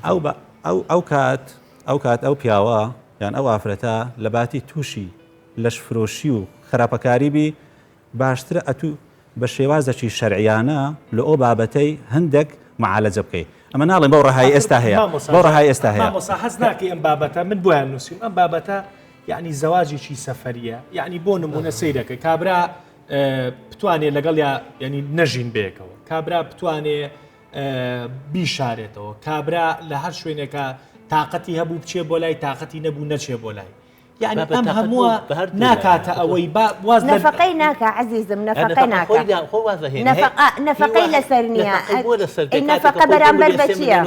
ئەو ئەو ئەو کات ئەو کات ئەو پیاوە یان ئەو ئافرەتە لە باتی تووشی لەشفرۆشی و خراپەکاری بی باشترە ئەتوو بە شێوازەکی شەرعیانە لە ئەو بابەتەی هەندێک معالەجە بکەی ئەمە ناڵێم بەو ڕەهایی ئێستا هەیە بەو ڕەهایی ئێستا هەیە. مامۆستا حەز ناکەی ئەم بابەتە من بۆیان نووسیم ئەم بابەتە یعنی زەواجێکی سەفەریە یعنی بۆ نمونە سەیرەکە کابرا بتوانێ لەگەڵ یا ینی نەژین بێکەوە کابرا بتوانێ بیشارێتەوە کابرا لە هەر شوێنێکە تااقەتی هەبوو بچێ بۆ لای تااقەتی نەبوو نەچێ بۆ لای یعنی ئەم هەمووە ناکاتە ئەوەی با واز نەفەقەی ناکا عەزیزم نەفەقەی ناکا نەفەقەی لەسەر نییە نەفەقە بەرامبەر بە چییە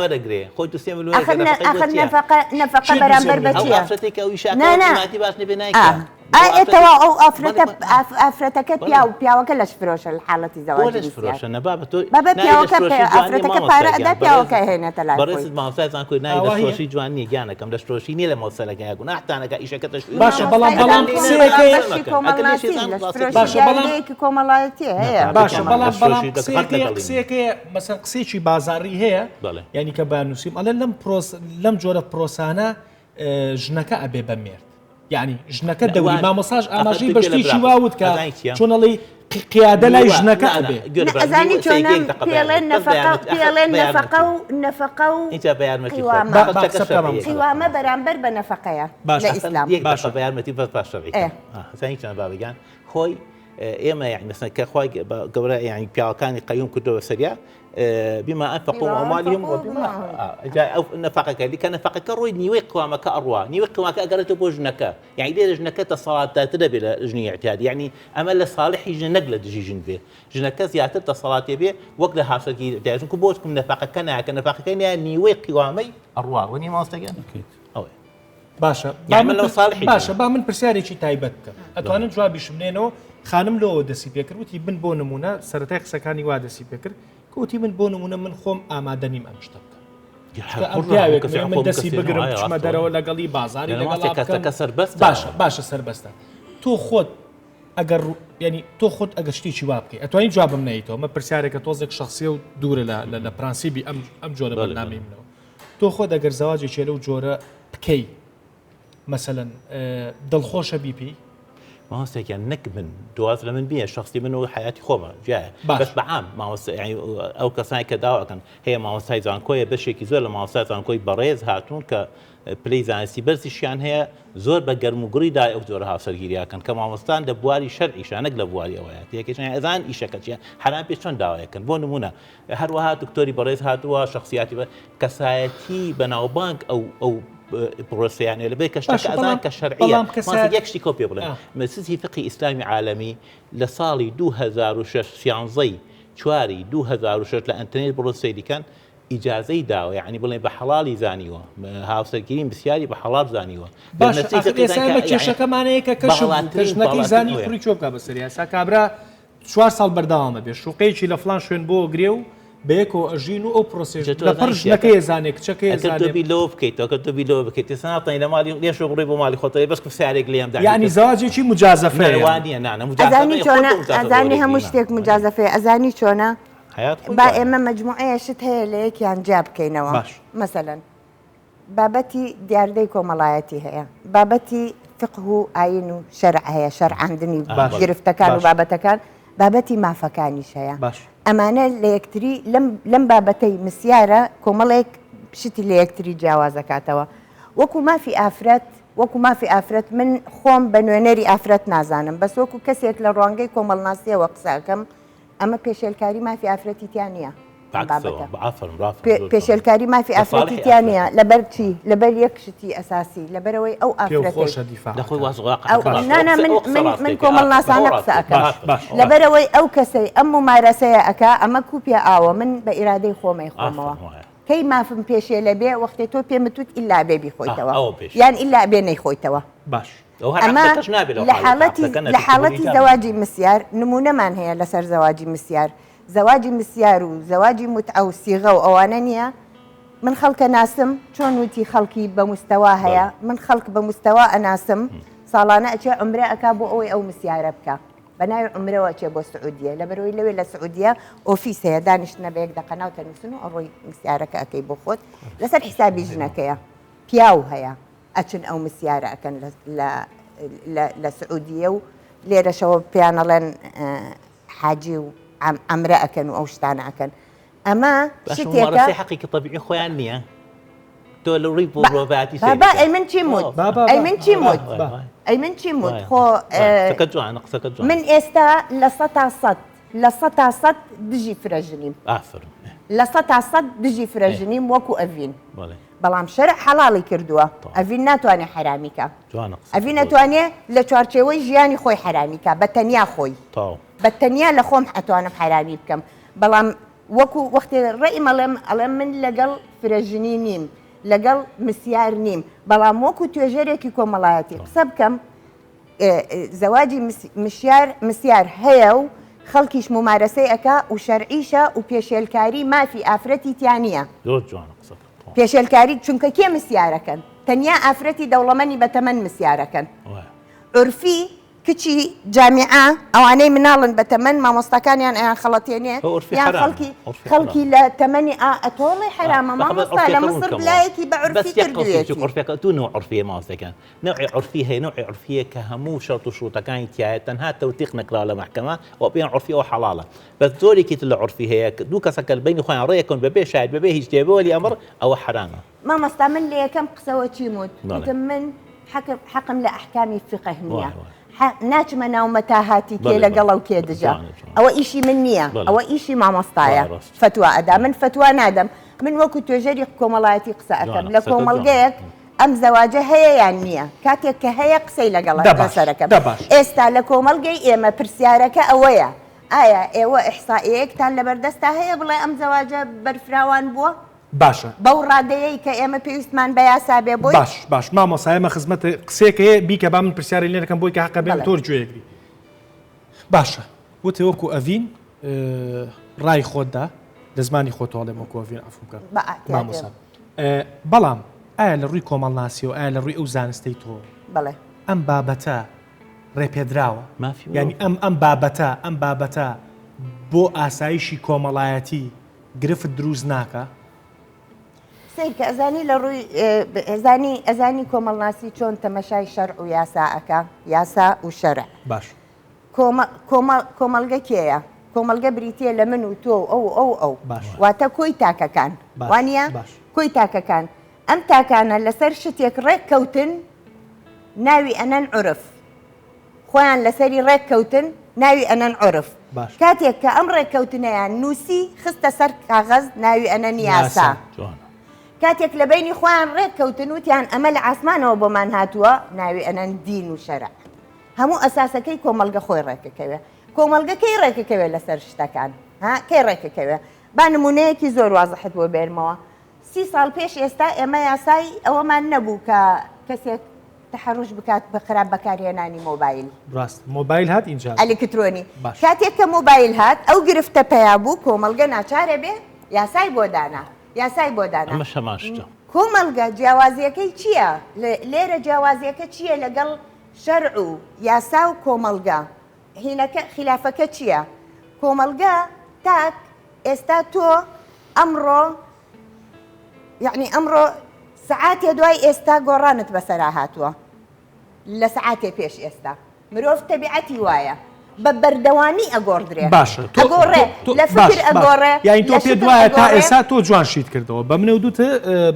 ئەخر نەفەقە نەفەقە بەرامبەر بە چییە نا نا ئا ئێ تەواو ئەو ئافرەتە ئافرەتەکە پیاو پیاوەکە لەش فرۆشە لە حاڵەتی زەواجی لەش فرۆشە نە بابە تۆ بابە پیاوەکە ئافرەتەکە پارە ئەدا پیاوەکە هێنێتە لای خۆی بەڕێزت مامۆستای زانکۆی ناوی لەش فرۆشی جوان نییە گیانەکەم لەش فرۆشی نییە لە مەسەلەکە گوناحتانەکە ئیشەکە تەشویق باشە بەڵام بەڵام قسەیەکەی باشە بەڵام کۆمەڵایەتی هەیە باشە بەڵام بەڵام قسەیەکەی قسەیەکەی مەسەن قسەیەکی بازاڕی هەیە یعنی کە بانووسیم ئەڵێ لەم پرۆس لەم جۆرە پرۆسانە ژنەکە ئەبێ بە مێرد یعنی ژنەکە دەوری مامۆساش ئاماژەی بە شتێکی وا وت کە چۆن ئەڵێی قیادە لای ژنەکە ئەبێ ئەزانی چۆنە پێڵێن نەفەقە پێڵێن نەفەقە و نەفەقە و قیوامە قیوامە بەرامبەر بە نەفەقەیە لە ئیسلام باشە بە یارمەتی بەس باش شەرعی چۆن بابگیان خۆی ئێمە یعنی مەسەن کە خوای گەورە یعنی پیاوەکانی قەیوم کردەوە سەریا بما أنفقوا من أموالهم وبما ئەو نەفەقەکە لیکە نەفەقەکە ڕۆی نیوەی قوامەکە ئەڕوا نیوەی قوامەکە ئەگەڕێتەوە بۆ ژنەکە یعنی لێرە ژنەکە دەسەڵاتدارترە بێ لە ژنی اعتیادی یعنی ئەمە لە ساڵحی ژنە نەک لە دژی ژن بێ ژنەکە زیاتر دەسەڵاتێ بێ وەک لە هاوسەرگیری اعتیادی چونکە بۆ چکم نەفەقەکە ناکە نەفەقەکە نایە نیوەی قوامەی ئەڕوا وەنی مامۆستا گیان ئەوەیە باشە با من باشە با من پرسیارێکی تایبەت بکەم ئەتوانن جوابیشم نێنەوە خانم لەوە دەسی پێکرد وتی من بۆ نمونە سەرەتای قسەکانی وا دەسی پێکرد کوتی من بۆ نمونە من خۆم ئامادە نیم ئەم شتە بکەم. پیاوێک من دەستی بگرم بچمە دەرەوە لەگەڵی بازاری لەگەڵ کەسەکە سەربەست باشە باشە سەربەستە تۆ خۆت ئەگەر ینی تۆ خۆت ئەگەر شتێکی وا بکەیت ئەتوانی جوابم نەیتەوە مە پرسیارێکە تۆزێک شخصیە و دوورە لە پرەنسیبی ئەم ئەم جۆرە بەرنامەی منەوە تۆ خۆت ئەگەر زەواجێکی لەو جۆرە بکەی مەسەلەن دڵخۆشە بی پێی؟ مامۆستا گیان نەک من دواز لە من بیە شخصی من و حیاتی خۆمە جیایە بەس بە عام مامۆستا یعنی ئەو کەسانی کە داواکەن هەیە مامۆستای زانکۆیە بەشێکی زۆر لە مامۆستای زانکۆی بەڕێز هاتوون کە پلەی زانستی بەرزیشیان هەیە زۆر بە گەرم و گوڕی دای ئەو جۆرە هاوسەرگیریاکەن کە مامۆستان لە بواری شەرعیشا نەک لە بواری ئەوەیە تێکێشان ئەزان ئیشەکە چیە حەرام پێ چۆن داوایەکەن بۆ نمونە هەروەها دکتۆری بەڕێز هاتووە شخصیاتی بە کەسایەتی بەناوبانگ ئەو ئەو پرۆسەیانە لەبێ کە شتەکە ئەزان کە شەرعیە بەڵام یەک شتی کۆ پێ بڵێم مەسجی فقی ئیسلامی عالەمی لە ساڵی 2006 سیانزەی چواری 2006 لە ئەنتەرنێت بڕۆن سەیری کەن ئیجازەی داوە یعنی بڵێن بە حەڵالی زانیوە هاوسەرگیری بسیاری بە حەڵال زانیوە باش ئێستا ئێمە کێشەکەمانەیە کە کەش ژنەکەی زانی کوڕی چۆ بکا بەسەر یاسا کابرا چوار ساڵ بەردەوامە بێ شوقەیەکی لە فڵان شوێن بۆ ئەگرێ و بەیەکەوە ئەژین و ئەو پرۆسەیەش جا تۆ لە پڕ ئەزانی ژنەکەی ئەزانێ کچەکەی ئەگەر تۆ ئەزانێ. بیر لەوە بکەیتەوە ئەگەر تۆ بیر لەوە بکەیت ئێستا ناتوانی لە ماڵی لێشەوە بڕۆی بۆ ماڵی خۆتەوە بەس پرسیارێک لێم دانی یانی کرد. زەواجێکی نا مجازەفەیە وا یانی. نییە نا نا ئەزانی مجازەفەیە خۆت چۆنە تۆ مجازەفە ئەزانی وەرەگری هەموو نا. شتێک مجازەفەیە ئەزانی چۆنە حەیات خۆی با وایە. ئێمە مەجموعەیە شت هەیە لە یەکیان جیا بکەینەوە باش. مەسەلەن بابەتی دیاردەی کۆمەڵایەتی هەیە، بابەتی فقه و ئاین و شەرع هەیە، شەرعاندنی گرفتەکان و بابەتەکان، بابەتی مافەکانیش هەیە. ئەمانە لە یەکتری لەم لەم بابەتەی مسیارە کۆمەڵێک شتی لە یەکتری جیاواز دەکاتەوە. وەکو مافی ئافرەت، وەکو مافی ئافرەت من خۆم بە نوێنەری ئافرەت نازانم، بەس وەکو کەسێک لە ڕوانگەی کۆمەڵناسییەوە قسە ئەکەم، ئەمە پێشێلکاری مافی ئافرەتی تیا نییە. پێشێلکاری مافی ئافرەتی تیا نییە لەبەر چی لەبەر یەک شتی ئەساسی لەبەرەوەی ئەو ئافرەتەی من کۆمەڵناسانە قسە ئەکەم لەبەرەوەی ئەو کەسەی ئەم ممارەسەیە ئەکا ئەمە کوپیا ئاوە من بە ئیرادەی خۆمەی خۆمەوە کەی مافم پێشێلە بێ وەختێ تۆ پێمتوت ئیلا بێ بیخۆیتەوە یان ئیلا بێ نەیخۆیتەوە باش ئەمە لە حاڵەتی لە حاڵەتی زەواجی مسیار نمونەمان هەیە لەسەر زەواجی مسیار زەواجی مسیار و زەواجی موتعە و سیغە و ئەوانە نییە؟ من خەڵکە ناسم چۆن وتی خەڵکی بە مستەوا هەیە من خەڵک بە مستەوا ئەناسم ساڵانە ئەچێ عومرە ئەکا بۆ ئەوەی ئەو مسیارە بکا بە ناوی عومرەوە ئەچێ بۆ سعودیە لەبەرەوەی لەوێ لە سعودیە ئۆفیس هەیە دانیشتنە بە یەک دەقە ناو تەنووسن و ئەڕۆی مسیارەکە ئەکەی بۆ خۆت لەسەر حیسابی ژنەکەیە پیاو هەیە ئەچن ئەو مسیارە ئەکەن لە لە لە سعودیە و لێرەشەوە پێیان ئەڵێن حاجی و عەمرە ئەکەن و ئەو شتانە ئەکەن ئەمە شتێکە حەقێکی تەبیعی خۆیان نییە تۆ لە ڕووی مرۆڤایەتی بابا ئەی من چیم وت ئەی من چیم وت ئەی من چیم وت خۆ قسەکە جوانە قسەکە جوانە من ئێستا 100% 100% دژی فرەژنیم ئافرم 100% دژی فرەژنیم وەکو ئەڤین بەڵام شەرع حەڵاڵی کردووە ئەڤین ناتوانێ حەرامی کا ئەڤین ئەتوانێ لە چوارچێوەی ژیانی خۆی حەرامی کا بە تەنیا خۆی بە تەنیا لە خۆم ئەتوانم حەرامی بکەم بەڵام وەکو وەختێ ڕێیم ئەڵێم ئەڵێم من لەگەڵ فرەژنی نیم لەگەڵ مسیار نیم بەڵام وەکو توێژەرێکی کۆمەڵایەتی قسە بکەم زەواجی مشیار مسیار هەیە و خەڵکیش مومارەسەی ئەکا و شەرعیشە و پێشێلکاری مافی ئافرەتی تیا نییە. زۆر جوانە قسەکەت. پێشێلکاری چونکە کێ مسیارەکەن؟ تەنیا ئافرەتی دەوڵەمەنی بەتەمەن مسیارەکەن. عورفی کچی جامیعە ئەوانەی مناڵن بەتەمەن مامۆستاکانیان ئەیان خەڵەتێنێ یان خەڵکی خەڵکی لە تەمەنی ئا ئەتۆڵی حەرامە مامۆستا لە مصر لایەکی بە عورفی کردوویەتی. عورفەکە دوو نەوع عورفیە مامۆستاکان نەوعی عورفی هەیە نەوعی عورفیە کە هەموو شەرت و شروتەکانی تیایە تەنها تەوتیق نەکراوە لە مەحکەمە و پێیان عورفی ئەوە حەڵاڵە بەس جۆرێکی تر لە عورفی هەیە کە دوو کەسەکە لە بەینی خۆیان ڕێکەون بەبێ شاهید بەبێ هیچ شتێ بێ وەلی ئەمر ئەوە حەرامە. مامۆستا من لە یەکەم قسەوە چیم وت وتم من حەقم لە ئەحکامی فیقه نییە ناچمە ناو مەتاهاتی کێ لەگەڵە و کێ دژە ئەوە ئیشی من نییە ئەوە ئیشی مامۆستایە فەتوا ئەدا من فەتوا نادەم من وەکو توێژەری کۆمەڵایەتی قسە ئەکەم لە کۆمەڵگەیەک ئەم زەواجە هەیە یان نییە؟ کاتێک کە هەیە قسەی لەگەڵ لەسەرەکەم. ئێستا لە کۆمەڵگەی ئێمە پرسیارەکە ئەوەیە، ئایا ئێوە ئیحسائیەیەکتان لەبەردەستا هەیە بڵێ ئەم زەواجە بەرفراوان بووە؟ باشە. بەو ڕادەیەی کە ئێمە پێویستمان بە یاسا بێ بۆی؟ باش باش مامۆستا ئێمە خزمەت قسەیەک هەیە بیکە با من پرسیارێک لێ نەکەم بۆی کە هەقە بێم تۆش گوێیەک بی. باشە وتێ وەکو ئەڤین ڕای خۆتدا لە زمانی خۆتەوە ئەڵێم وەکو ئەڤین عەفوم کە مامۆستا. بەڵام ئایا لە ڕووی کۆمەڵناسیەوە ئایا لە ڕووی ئەو زانستەی تۆ بەڵێ ئەم بابەتە ڕێپێدراوە مافی یعنی مرۆڤە. ئەم ئەم بابەتە ئەم بابەتە بۆ ئاسایشی کۆمەڵایەتی گرفت دروست ناکا؟ سەیرکە ئەزانی لە ڕووی ئەزانی ئەزانی کۆمەڵناسی چۆن تەمەشای شەرع و یاسا ئەکا یاسا و شەرع باش کۆمە کۆمە کۆمەڵگە کێیە کۆمەڵگە بریتییە لە من و تۆ و ئەو و ئەو و ئەو باش واتە کۆی تاکەکان باش وانییە باش کۆی تاکەکان ئەم تاکانە لەسەر شتێک ڕێک کەوتن ناوی ئەنەن عورف خۆیان لەسەری ڕێک کەوتن ناوی ئەنەن عورف باش. کاتێک کە ئەم ڕێککەوتنەیان نووسی خستە سەر کاغەز ناوی ئەنەن یاسا یاسا. جوانە. کاتێک لە بەینی خۆیان ڕێک کەوتن وتیان ئەمە لە عاسمانەوە بۆمان هاتووە ناوی ئەنەن دین و شەرع هەموو ئەساسەکەی کۆمەڵگە خۆی ڕێکەکەوێ کۆمەڵگە کەی ڕێکەکەوێ لەسەر شتەکان ها کەی ڕێکەکەوێ با نمونەیەکی زۆر وازحت بۆ بێنمەوە سی ساڵ پێش ئێستا ئێمە یاسای ئەوەمان نەبوو کە کەسێک تەحەروش بکات بە خراپ بەکارهێنانی مۆبایل. ڕاست مۆبایل هات ئینجا. ئەلکترۆنی. باش. کاتێک کە مۆبایل هات ئەو گرفتە پەیا بوو کۆمەڵگە ناچارە بێ یاسای بۆ دانا. یاسای بۆ دانا. ئەمەش هەمان شتە. کۆمەڵگە جیاوازیەکەی چییە؟ لێرە جیاوازیەکە چییە لەگەڵ شەرع و یاسا و کۆمەڵگە؟ هینەکە خیلافەکە چییە؟ کۆمەڵگە تاک ئێستا تۆ ئەمڕۆ یەعنی ئەمڕۆ سەعاتێ دوای ئێستا گۆڕانت بەسەرا هاتووە لە سەعاتێ پێش ئێستا مرۆڤ تەبیعەتی وایە بە بەردەوامی ئەگۆڕدرێ باشە تۆ ئەگۆڕێ تۆ لە باش فکر باش ئەگۆڕێ یعنی تۆ لە پێت شکل وایە تا ئەگۆڕێ ئێستا تۆ جوان شیت کردەوە بە منە و دوت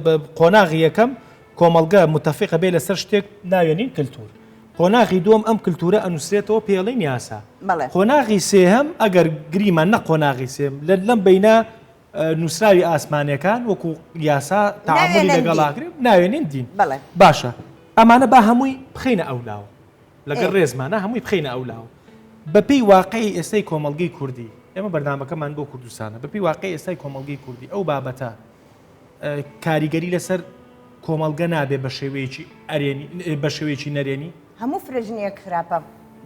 بە قۆناغی یەکەم کۆمەڵگە متفقە بێ لەسەر شتێک ناوێنین کلتور قۆناغی دووەم ئەم کلتورە ئەنووسرێتەوە پێڵین یاسا بەڵێ. قۆناغی سێهەم ئەگەر گریمان نە قۆناغی سێم لە لەم بینە نووسراوی ئاسمانیەکان وەکو یاسا تەعامولی ناوێنن لەگەڵ دین. ئاکرێ ناوێنین دین. بەڵێ. باشە ئەمانە با هەمووی بخەینە ئەولاوە لەگەڵ ئێ. ڕێزمانە هەمووی بخەینە ئەولاوە بەپێی واقعی ئێستای کۆمەڵگەی کوردی ئێمە بەرنامەکەمان بۆ کوردستانە بەپێی واقعی ئێستای کۆمەڵگەی کوردی ئەو بابەتە کاریگەری لەسەر کۆمەڵگە نابێ بە شێوەیەکی ئەرێنی بە شێوەیەکی نەرێنی؟ هەموو فرەژنیەک خراپە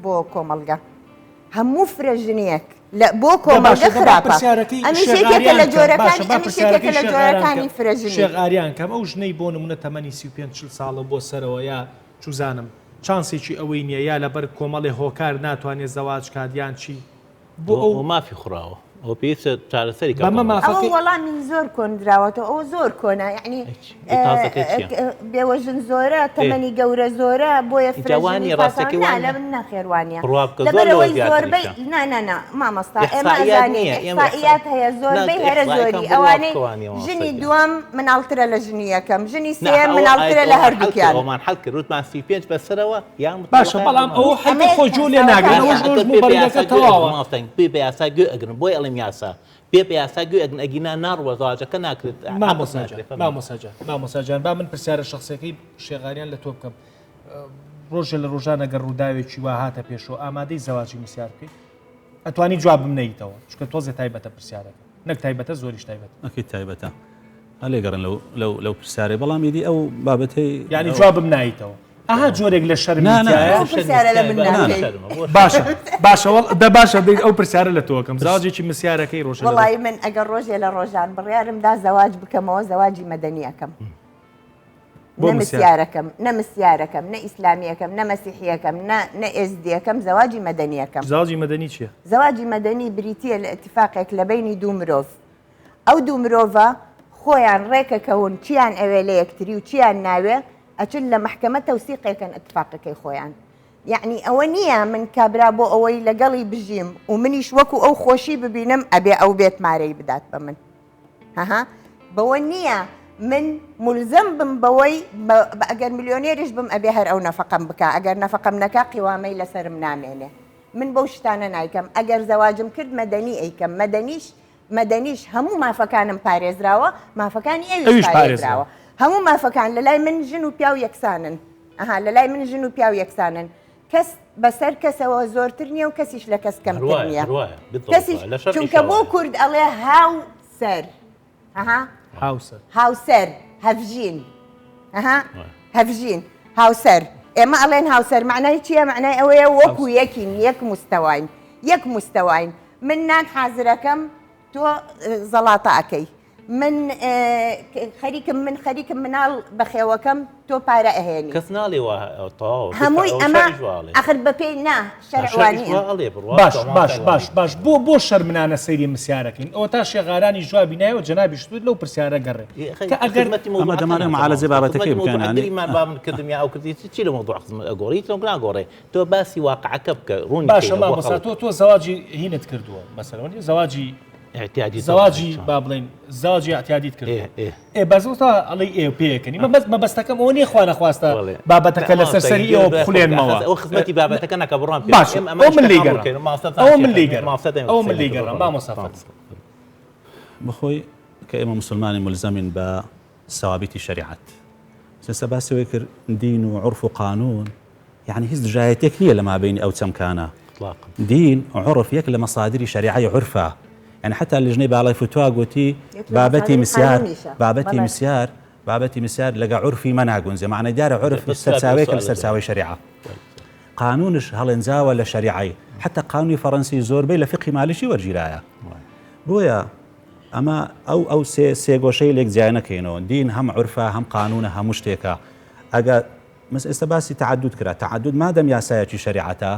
بۆ کۆمەڵگە. هەموو فرەژنیەک لە بۆ کۆمەڵگە خراپە ئەمیش یەکێکە لە جۆرەکانی ئەمیش یەکێکە لە جۆرەکانی فرەژنی. شێخ ئاریان کەم ئەو ژنەی بۆ نمونە تەمەنی 35 40 ساڵە بۆ سەرەوە یا چوزانم چانسێکی ئەوەی نییە یا لەبەر کۆمەڵێ هۆکار ناتوانێت زەواج کات یان چی بۆ ئەو مافی خوراوە ئەوە پێویستە چارەسەری کە بەمە ئەوە مافەکەی وەڵامی زۆر کۆن دراوەتەوە ئەوە زۆر کۆنە یعنی ئەی تازەکە چییە؟ بێوەژن زۆرە تەمەنی گەورە زۆرە بۆیە ئینجا فرەژنی وانییە پاسان ڕاستەکەی نا وانییە لە من نەخێر وانییە بڕوا بکە زۆر لەبەر لەوە ئەوەی زۆربەی زیاتریشە نا نا نا مامۆستا ئێمە ئیحسائیات ئەزانین نییە ئێمە ئیحسائیات هەیە نا زۆربەی هەرە ئیحسائیەکان زۆری بڕوا ئەوانەی بکە وانییە مامۆستا ژنی گیان دووەم مناڵترە لە ژنی یەکەم ژنی نا سێیەم ئەوە مناڵترە لە ئەومان حەل کرد هەردووکیان ئەومان حەل کرد وتمان 35 بەسەرەوە یان باشە متەڵەقە یان بەڵام مامۆستا ئەوە حەلکە ئەمە خۆ جوو لێ ناگرن حسابەکانیە ئەوەش ئەگەر ڕۆژ بێ بە یاسا موبەریرەکە گوێ ئەگرن تەواوە مامۆستا بێ بە یاسا گوێ ئەگرن بۆیە ئەڵێم یاسا بێ بە یاسا گوێ ئەگرن ئەگینا ناڕوە زەواجەکە ناکرێت عەقد مامۆستا جان ناکرێت فەرموو. مامۆستا جان مامۆستا جان با من پرسیارە شەخسیەکەی شێخاریان لە تۆ بکەم ڕۆژێ لە ڕۆژان ئەگەر ڕووداوێکی وا هاتە پێشەوە ئامادەی زەواجی مسیار بکەیت ئەتوانی جوابم نەیتەوە چونکە تۆزێ تایبەتە پرسیارەکە نەک تایبەتە زۆریش تایبەتە. ئەکید تایبەتە لێگەڕێن لەو لەو لەو پرسیارەی بەڵام ئیدی ئەو بابەتەی یانی جوابم نایتەوە ئەها جۆرێک لە شەرمی نا نا تیایە؟ ئەو پرسیارە لە من ناکەی. باشە باشە وەڵ دە باشە دەی ئەو پرسیارە لە تۆ ئەکەم زەواجێکی مسیارەکەی ڕۆژێ لە ڕۆژ وەڵایی من ئەگەر ڕۆژێ لە ڕۆژان بڕیارم دا زەواج بکەمەوە زەواجی مەدەنی ئەکەم. بۆ نە مسیار؟ مسیارەکەم نە مسیارەکەم نە ئیسلامیەکەم نە مەسیحیەکەم نە نە ئێزدیەکەم زەواجی مەدەنیەکەم. زەواجی مەدەنی چییە؟ زەواجی مەدەنی بریتییە لە ئیتفاقێک لە بەینی دوو مرۆڤ ئەو دوو مرۆڤە خۆیان ڕێکەکەون چیان ئەوێ لە یەکتری و چیان ناوێ ئەچن لە مەحکەمە تەوسیقێکەن ئیتفاقەکەی خۆیان یەعنی ئەوە نییە من کابرا بۆ ئەوەی لەگەڵی بژیم و منیش وەکو ئەو خۆشی ببینم ئەبێ ئەو بێت مارەی بدات بە من هەها بەوە نییە من مولزەم بم بەوەی ئەگەر ملیۆنێریش بم ئەبێ هەر ئەو نەفەقەم بکا ئەگەر نەفەقەم نەکا قیوامەی لەسەرم نامێنێ من بەو شتانە نایکەم ئەگەر زەواجم کرد مەدەنی ئەیکەم مەدەنیش مەدەنیش هەموو مافەکانم پارێزراوە مافەکانی ئەویش ئەویش پارێزراوە پارێزراوە. هەموو مافەکان لەلای من ژن و پیاو یەکسانن ئەها لەلای من ژن و پیاو یەکسانن کەس بەسەر کەسەوە زۆرتر نییە و کەسیش لە کەس کەمتر هەروایە نییە هەروایە بالضبط کەسیش وایە. لە شەرعیشا چونکە بۆ وایە. کورد ئەڵێ هاوسەر ئەها هاوسەر هاوسەر هەڤژین ئەها وایە. هەڤژین هاوسەر ئێمە ئەڵێن هاوسەر معنای چییە معنای ئەوەیە وەکو یەکین یەک مستەواین یەک مستەواین من نان حازرەکەم تۆ زەڵاتە ئەکەی. من خەریکم من خەریکم مناڵ بەخێوەکەم تۆ پارە ئەهێنی. کەس ناڵێ وا تەواو هەمووی ئەمە ئەخر بەپێی نا شەرع وا نییە. باش باش باش باش بۆ بۆ شەرمنانە سەیری مسیارەکەین ئەوە تا شێخارانی جوابی نایەوە جەنابیشت وت لەو پرسیارە گەڕێ کە ئەگەر ئەمە دەمانەوێ معالەجەی بابەتەکەی بکەین یانی. گریمان با من کردم یا ئەو کردی چی لە مەوزوع خزمەت ئەگۆڕی هیچ ناگۆڕێ تۆ باسی واقعەکە بکە ڕوونی باشە مامۆستا تۆ تۆ زەواجی هینت کردووە مەسەلەن زەواجی اعتیادی زەواجی با بڵێین زەواجی اعتیادیت کرد ئێ بەس وتا ئەڵێی ئێ پێکەنی مەبەست مەبەستەکەم ئەوە نییە خوا نەخواستە بابەتەکە لەسەر سەری ئێوە بخولێنمەوە ئەو خزمەتی بابەتەکە نەکە بڕوام پێ باش ئەو من لێی گەڕام ئەو من لێی گەڕام ئەو من لێی گەڕام مامۆستا فەرموو. بەخۆی کە ئێمە موسڵمانین مولزەمین بە سەوابیتی شەریعەت سەسە باسی ئەوەی کرد دین و عورف و قانون یعنی هیچ دژایەتێک نییە لە مابینی ئەو چەمکانە دین عورف یەک لە مەسادری شەریعەی عورفە یعنی حتا لژنەی باڵای فتوا گوتی بابەتی مسیار بابەتی مسیار بابەتی مسیار لەگە عورفی مە ناگونجێ معنی دیارە عورف سەرچاوەیەکە لە سەرچاوەی شەریعە قانونش هەڵێنجاوە لە شەریعەی حتا قانونی فەڕەنسی زۆربەی لە فقهی مالکی وەرگیرایە بۆیە ئەمە ئەو ئەو سێ سێگۆشەی لێک جیا نەکەینەوە دین هەم عورفە هەم قانونە هەموو شتێکە ئەگە مس ئێستا باسی تەعەدود کرا تەعەدود مادەم یاسایەکی شەریعەتە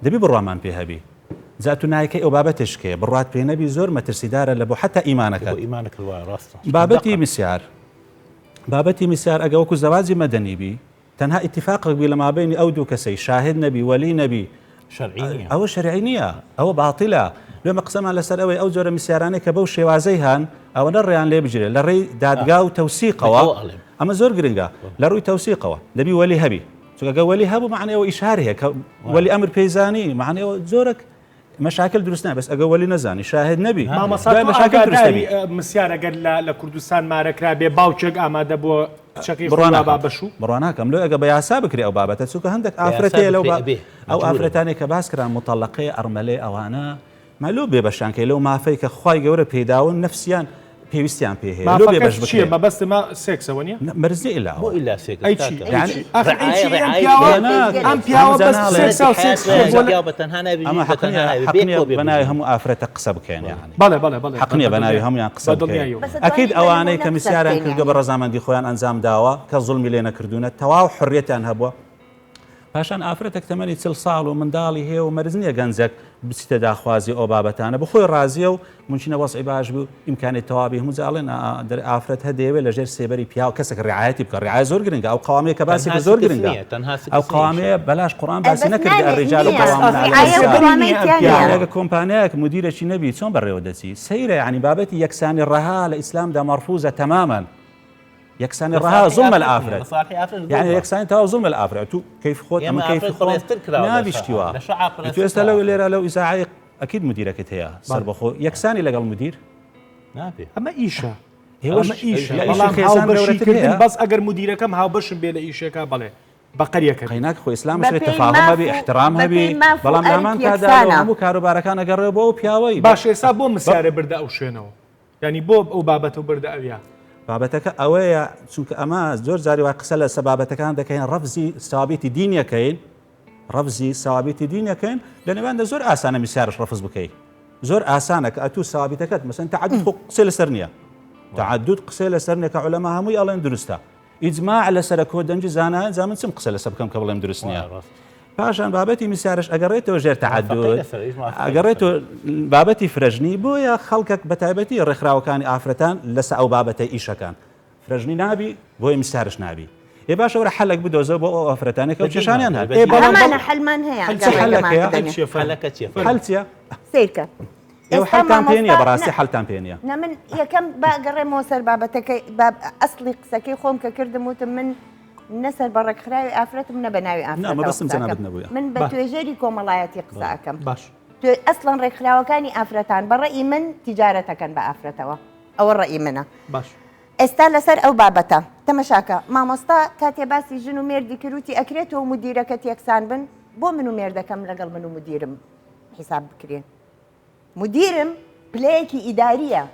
دەبی بڕوامان پێ هەبی جا تو نایکەی ئەو بابەتێش کێ بڕوات پێ نەبی زۆر مەترسیدارە لە بۆ حتا ئیمانەکەت ئیمانەکەت وایە ڕاستە بابەتی مسیار بابەتی مسیار ئەگە وەکو زەواجی مەدەنی بی تەنها ئیتیفاقێک بی لە مابەینی ئەو دوو کەسەی شاهد نەبی وەلی نەبی شەرعی نییە. ئەوە شەرعی نییە ئەوە باتیلە لێمە قسەمان لەسەر ئەوەی ئەو جۆرە میسیارانەی کە بەو شێوازەی هەن ئەوەنە ڕێیان لێ بگیرێت لە ڕێی دادگا و تەوسیقەوە ئەمە زۆر گرنگە لە ڕووی تەوسیقەوە دەبی وەلی هەبی چونکە گە وەلی هەبوو معنی ئەوە ئیشار هەیە کە وەلی ئەمر پێی زانی معنی ئەوە زۆرەک مەشاکل دروست نابێت بەس ئەگە وەلی نەزانی شاهد نەبی مامۆستا دوای تۆ مەشاکل دروست ئاگاداری نەبی. مسیار ئەگەر لە لە کوردستان مارە کرابێ باوکێک ئامادە بووە کچەکەی بڕوا خۆی ناکەم با بەشوو؟ بڕوا ناکەم لۆ ئەگە بە یاسا بکرێ ئەو بابەتە چونکە هەندێک بە یاسا ئافرەت هەیە لەو بکرێ با ئەبێ ئەو مەجبورە. ئافرەتانەی کە باس کران موتەڵەقەی ئەڕمەلەی ئەوانە ما لۆ بێبەشیان کەی لەو مافەی کە خوای گەورە پێیداون نەفسیان پێویستیان پێ هەیە لۆ بێبەش مافەکەت چییە بکرێ مەبەستم سێکسە وەنیە؟ نا مەرج نیە ئیلا بۆ ئەوە ئیلا سێکس ئەی چی کاکە ئەی یانی چی ئاخر ئەی ڕعایە چی ئەم ڕعایە پیاوە نا ئەم پیاوە هەمزە بەس ناڵێ سێکسا و سێکس خۆر بۆ لە پیاو بە تەنها نابی ئەمە ژنیش بە حەق تەنها نییە نابی حەق نییە بێکەوە بێ بە ناوی بژین هەموو ئافرەتە قسە بکەین یانی بەڵێ بەڵێ بەڵێ حەق نییە بە ناوی هەموویان قسە بە بکەین دڵنیاییەوە بەس ئەکید ئەتوانین بە ئەوانەی نموونە کە قسە مسیاریان بکەین کردووە بە یانی. ڕەزامەندی خۆیان ئەنجام داوە کە زوڵمی لێ نەکردوونە تەواو حڕیەتیان هەبووە پاشان ئافرەتێک تەمەنی چل ساڵ و منداڵی هەیە و مەرج نییە گەنجێک بچیتە داخوازی ئەو بابەتانە بخۆی ڕازیە و ممکنە وەزعی باش بی و ئیمکانی تەواوی هەموو جا ئەڵێن ئا دەرێ ئافرەت هەر دەیەوێت لەژێر سێبەری پیاو کەسێک ڕعایەتی بکە ڕعایە زۆر گرنگە ئەو قەوامەیە کە باسی تەنها کرد زۆر سکس گرنگە نییە تەنها ئەو سکس نییە قەوامەیە بەلاش قورئان ئەی باسی بەس نەکردی نابێ الرجال نییە قوامون علی ڕعایە و النساء قەوامەی تیا نییە یعنی ئەگەر کۆمپانیایەک مدیرێکی نەبی چۆن بەڕێوە دەچی سەیرە یعنی بابەتی یەکسانی ڕەها لە ئیسلامدا مەرفوزە تەماما یەکسانی ڕەها زوڵمە لە ئافرەت یعنی یەکسانی تەواو زوڵمە لە ئافرەت تو کەیف خۆت ئەمە کەیف خۆم نابی شتی وا تو ئێستا لەو لێرە لەو ئیزاعەی ئەکید مدیرەکەت هەیە سەربەخۆ یەکسانی لەگەڵ مدیر نابێ ئەمە ئیشە ئێوەش ئەمە ئیشە لە ئیشی بەڵام خێزان گەورەتر هاوبەشیکردن هەیە بەس ئەگەر مدیرەکەم هاوبەشم بێ لە ئیشێکا بەڵێ بەقەریەکە بی. قەیناک خۆ ئیسلامش هەیە بەپێی تەفاهوم ماف هەبی و ئیحترام هەبی بەپێی ماف و بەڵام ئەرک لامان کادا لەو یەکسانە. هەموو کاروبارەکان ئەگەڕێ بۆ ئەو پیاوەی باشە ئێستا بۆ مسیارە بردە ئەو شوێنەوە یانی بۆ ئەو بابەتەو بردە ئەویا؟ بابەتەکە ئەوەیە چونکە ئەمە زۆر جاری وای قسە لەسە بابەتەکان دەکەین ڕەفزی سەوابیتی دینیەکەین ڕەفزی سەوابیتی دینەکەین لە نێواندا زۆر ئاسانە میسیارش ڕەفز بکەی زۆر ئاسانە کە ئەتوو سەوابیتەکەت مەسەن تەعەدود خۆ قسەی لەسەر نییە تەعەدود قسەی لەسەر نییە کە عولەما هەمووی ئەڵێن دروستە ئیجماع لەسەرە کۆ دەنگی زانایان جا من چم قسە لەسەر بکەم کە بڵێم دروست نییە پاشان بابەتی میسیارش ئەگەڕێتەوە ژێر تەعەدود ئەگەڕێتەوە بابەتی فرەژنی بۆیە خەڵکەک بە تایبەتی ڕێکخراوەکانی ئافرەتان لەسە ئەو بابەتە ئیشەکان فرەژنی نابی بۆیە میسیارش نابی ئێ باشە وەرە حەلێک بدۆزەوە بۆ ئەو ئافرەتانەی کە ئەو کێشانیان هەن ئێ بەڵام هەمانە حەلمان هەیە حەل چ حەلێک هەیە؟ حەلەکە چییە؟ حەل چییە؟ سەیرکە ئێوە حەلتان پێ نییە بەڕاستی حەلتان پێ نییە نا من یەکەم با گەڕێمەوە سەر بابەتەکەی با ئەسڵی قسەکەی خۆم کە کردم وتم من نە سەر بە ڕێکخراوی ئافرەتم نە بە ناوی نا ئافرەتەوە مەبەستم قسە جەنابت ئەکەم نەبووە من بە توێژەری کۆمەڵایەتی قسە ئەکەم باش ئەسڵەن ڕێکخراوەکانی ئافرەتان بە ڕەئی من تیجارەتەکەن بە ئافرەتەوە ئەوە ڕەئی منە باش ئێستا لەسەر ئەو بابەتە تەمەشاکە مامۆستا کاتێ باسی ژن و مێردی کرد وتی ئەکرێ تۆ و مدیرەکەت یەکسان بن بۆ من و مێردەکەم لەگەڵ من و مدیرم حیساب بکرێن مدیرم پلەیەکی ئیداریە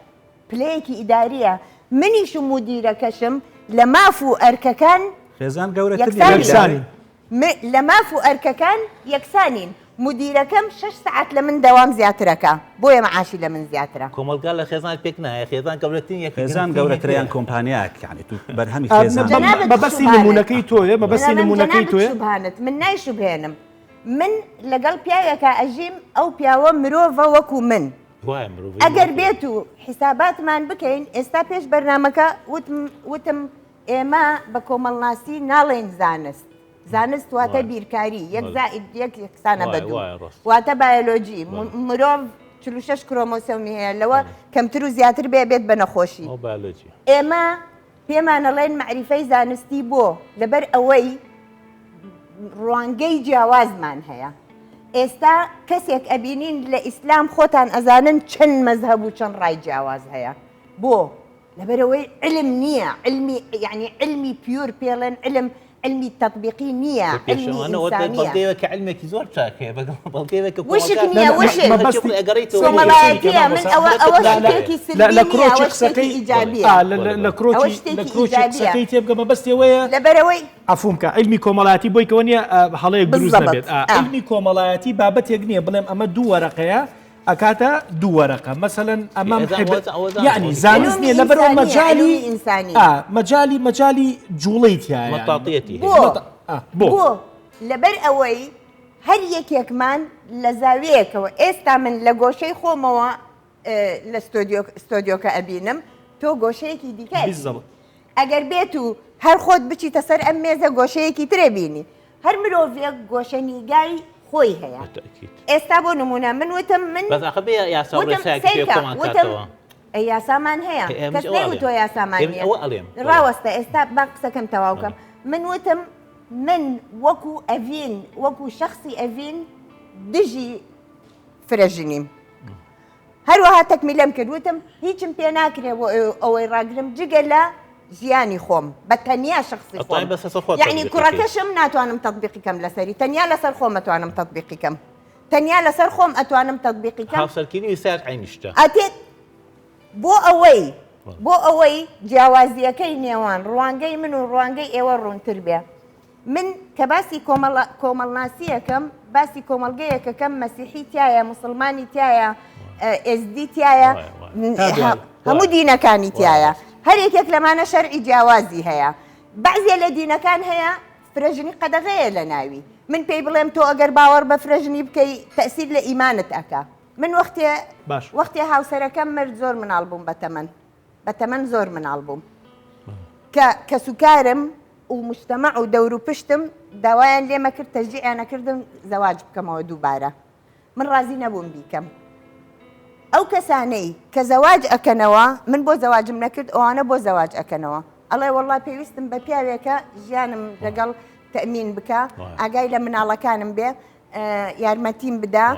پلەیەکی ئیداریە منیش و مدیرەکەشم لە ماف و ئەرکەکان خێزان گەورەتر نیە یەکسانین. لە ماف و ئەرکەکان یەکسانین مدیرەکەم شەش سەعات لە من دەوام زیاترەکا بۆیە مەعاشی لە من زیاترە. کۆمەڵگا لە خێزان پێک نایە خێزان گەورەترین یەکە خێزان گرنگترین گەورەترە یان یەکەیە. کۆمپانیایەک یانی تو بەرهەمی ئا، خێزان جەنابت مەبەستی شوبهانت نموونەکەی تۆیە مەبەستی بەڵام نموونەکەی جەنابت تۆیە شوبهانت من نایشوبهێنم من لەگەڵ پیاوێکا ئەژیم ئەو پیاوە مرۆڤە وەکو من وایە مرۆڤی ئەگەر وەکو بێت و حیساباتمان بکەین ئێستا پێش بەرنامەکە وتم وتم ئێمە بە کۆمەڵناسی ناڵێین زانست زانست واتە بیرکاری، یەک زائید یەک یەکسانە بە دوو، واتە بایۆلۆجی، مرۆڤ 46 کرۆمۆسۆمی هەیە، لەوە کەمتر و زیاتر بێ بێت بە نەخۆشی. ئێمە پێمانەڵێن مەعریفەی زانستی بۆ؟ لەبەر ئەوەی ڕوانگەی جیاوازمان هەیە. ئێستا کەسێک ئەبینین لە ئیسلام خۆتان ئەزانن چەند مەزهەب و چەند ڕای جیاواز هەیە. بۆ؟ لەبەرئەوەی علم نییە، علمی یعنی علمی pure پێڵێن علم علمی تطبیقی نییە، علمی ئینسانیە. بەڵگەیەوە کە علمێکی زۆر چاک هەیە، بەڵگەیەوە کە وشک نییە، وشک کۆمەڵایەتیە. من ئەوە ئەوە شتێکی سلبی نییە، ئەوە شتێکی ئیجابیە. لە کرۆکی قسەکەی تێبگە مەبەستی ئەوەیە لەبەرئەوەی عەفوم کە علمی کۆمەڵایەتی بۆی کەوە نییە هەڵەیەک دروست نەبێت. علمی کۆمەڵایەتی بابەتێک نییە بڵێم ئەمە دوو وەرەقەیە ئەکاتە دوو وەرەقە مەسەلەن ئەمەم یعنی زانست نییە لەبەرەوە مەجالی مەجالی مەجالی جوڵەی تایە بۆ لەبەر ئەوەی هەر یەکێکمان لە زاویەکەوە ئێستا من لە گۆشەی خۆمەوە لە ستۆدیۆکە ئەبینم تۆ گۆشەیەکی دیکە ئەگەر بێت و هەر خۆت بچیتە سەر ئەم مێزە گۆشەیەکی ترە بینی هەر مرۆڤێک گۆشەنیگای خۆی هەیە. بالتأکید. ئێستا بۆ نموونە من وتم من بەس ئاخر بێ یاسا و وتم ڕێسایەک سەیرکە پێ کۆمان وتم کاتەوە. ئەی یاسامان هەیە ئێ، ئێمەش کەس ئەوە ئەڵێم. نەیوتووە یاسامان ئێمەش نییە. ئەوە ئەڵێم. بەڵێ. ڕاوەستە ئێستا با قسەکەم تەواو کەم. من وتم من وەکو ئەڤین وەکو شەخسی ئەڤین دژی فرەژنیم. هەروەها تەکمیلەم کرد وتم هیچم پێ ناکرێ بۆ ئەوەی ڕاگرم جگە لە ژیانی خۆم بە تەنیا شخصی خۆم یعنی کوڕەکەشم ناتوانم تطبیقی کەم لەسەری تەنیا لەسەر خۆم ئەتوانم تطبیقی کەم تەنیا لەسەر خۆم ئەتوانم تطبیقی کەم هاوسەرگیری سات عینیشتە ئەتێت بۆ ئەوەی بۆ ئەوەی جیاوازیەکەی نێوان ڕوانگەی من و ڕوانگەی ئێوە ڕوونتر بێ من کە باسی کۆمەڵناسییەکەم، باسی کۆمەڵگەیەکەکەم مەسیحی تیایە، موسڵمانی تیایە، ئێزدی تیایە، هەموو دینەکانی تیایە. هەر یەکێک لەمانە شەرعی جیاوازی هەیە. بەعزێ لە دینەکان هەیە فرەژنی قەدەغەیە لە ناوی. من پێی بڵێم تۆ ئەگەر باوەڕ بە فرەژنی بکەی تەئسیر لە ئیمانت ئەکا. من وەختێ وەختێ هاوسەرەکەم مرد زۆر مناڵ بووم بە تەمەن. بە تەمەن زۆر مناڵ بووم کە کەسوکارم و مجتەمەع و دەور و پشتم داوایان لێمە کرد تەشجیعیان ئەکردم زەواج بکەمەوە دووبارە من ڕازی نەبووم بیکەم ئەو کەسانەی کە زەواج ئەکەنەوە من بۆ زەواجم نەکرد ئەوانە بۆ زەواج ئەکەنەوە ئەڵێ وەڵا پێویستم بە پیاوێکە ژیانم لەگەڵ تەمین بکە ئاگای لە مناڵەکانم بێ یارمەتیم بدا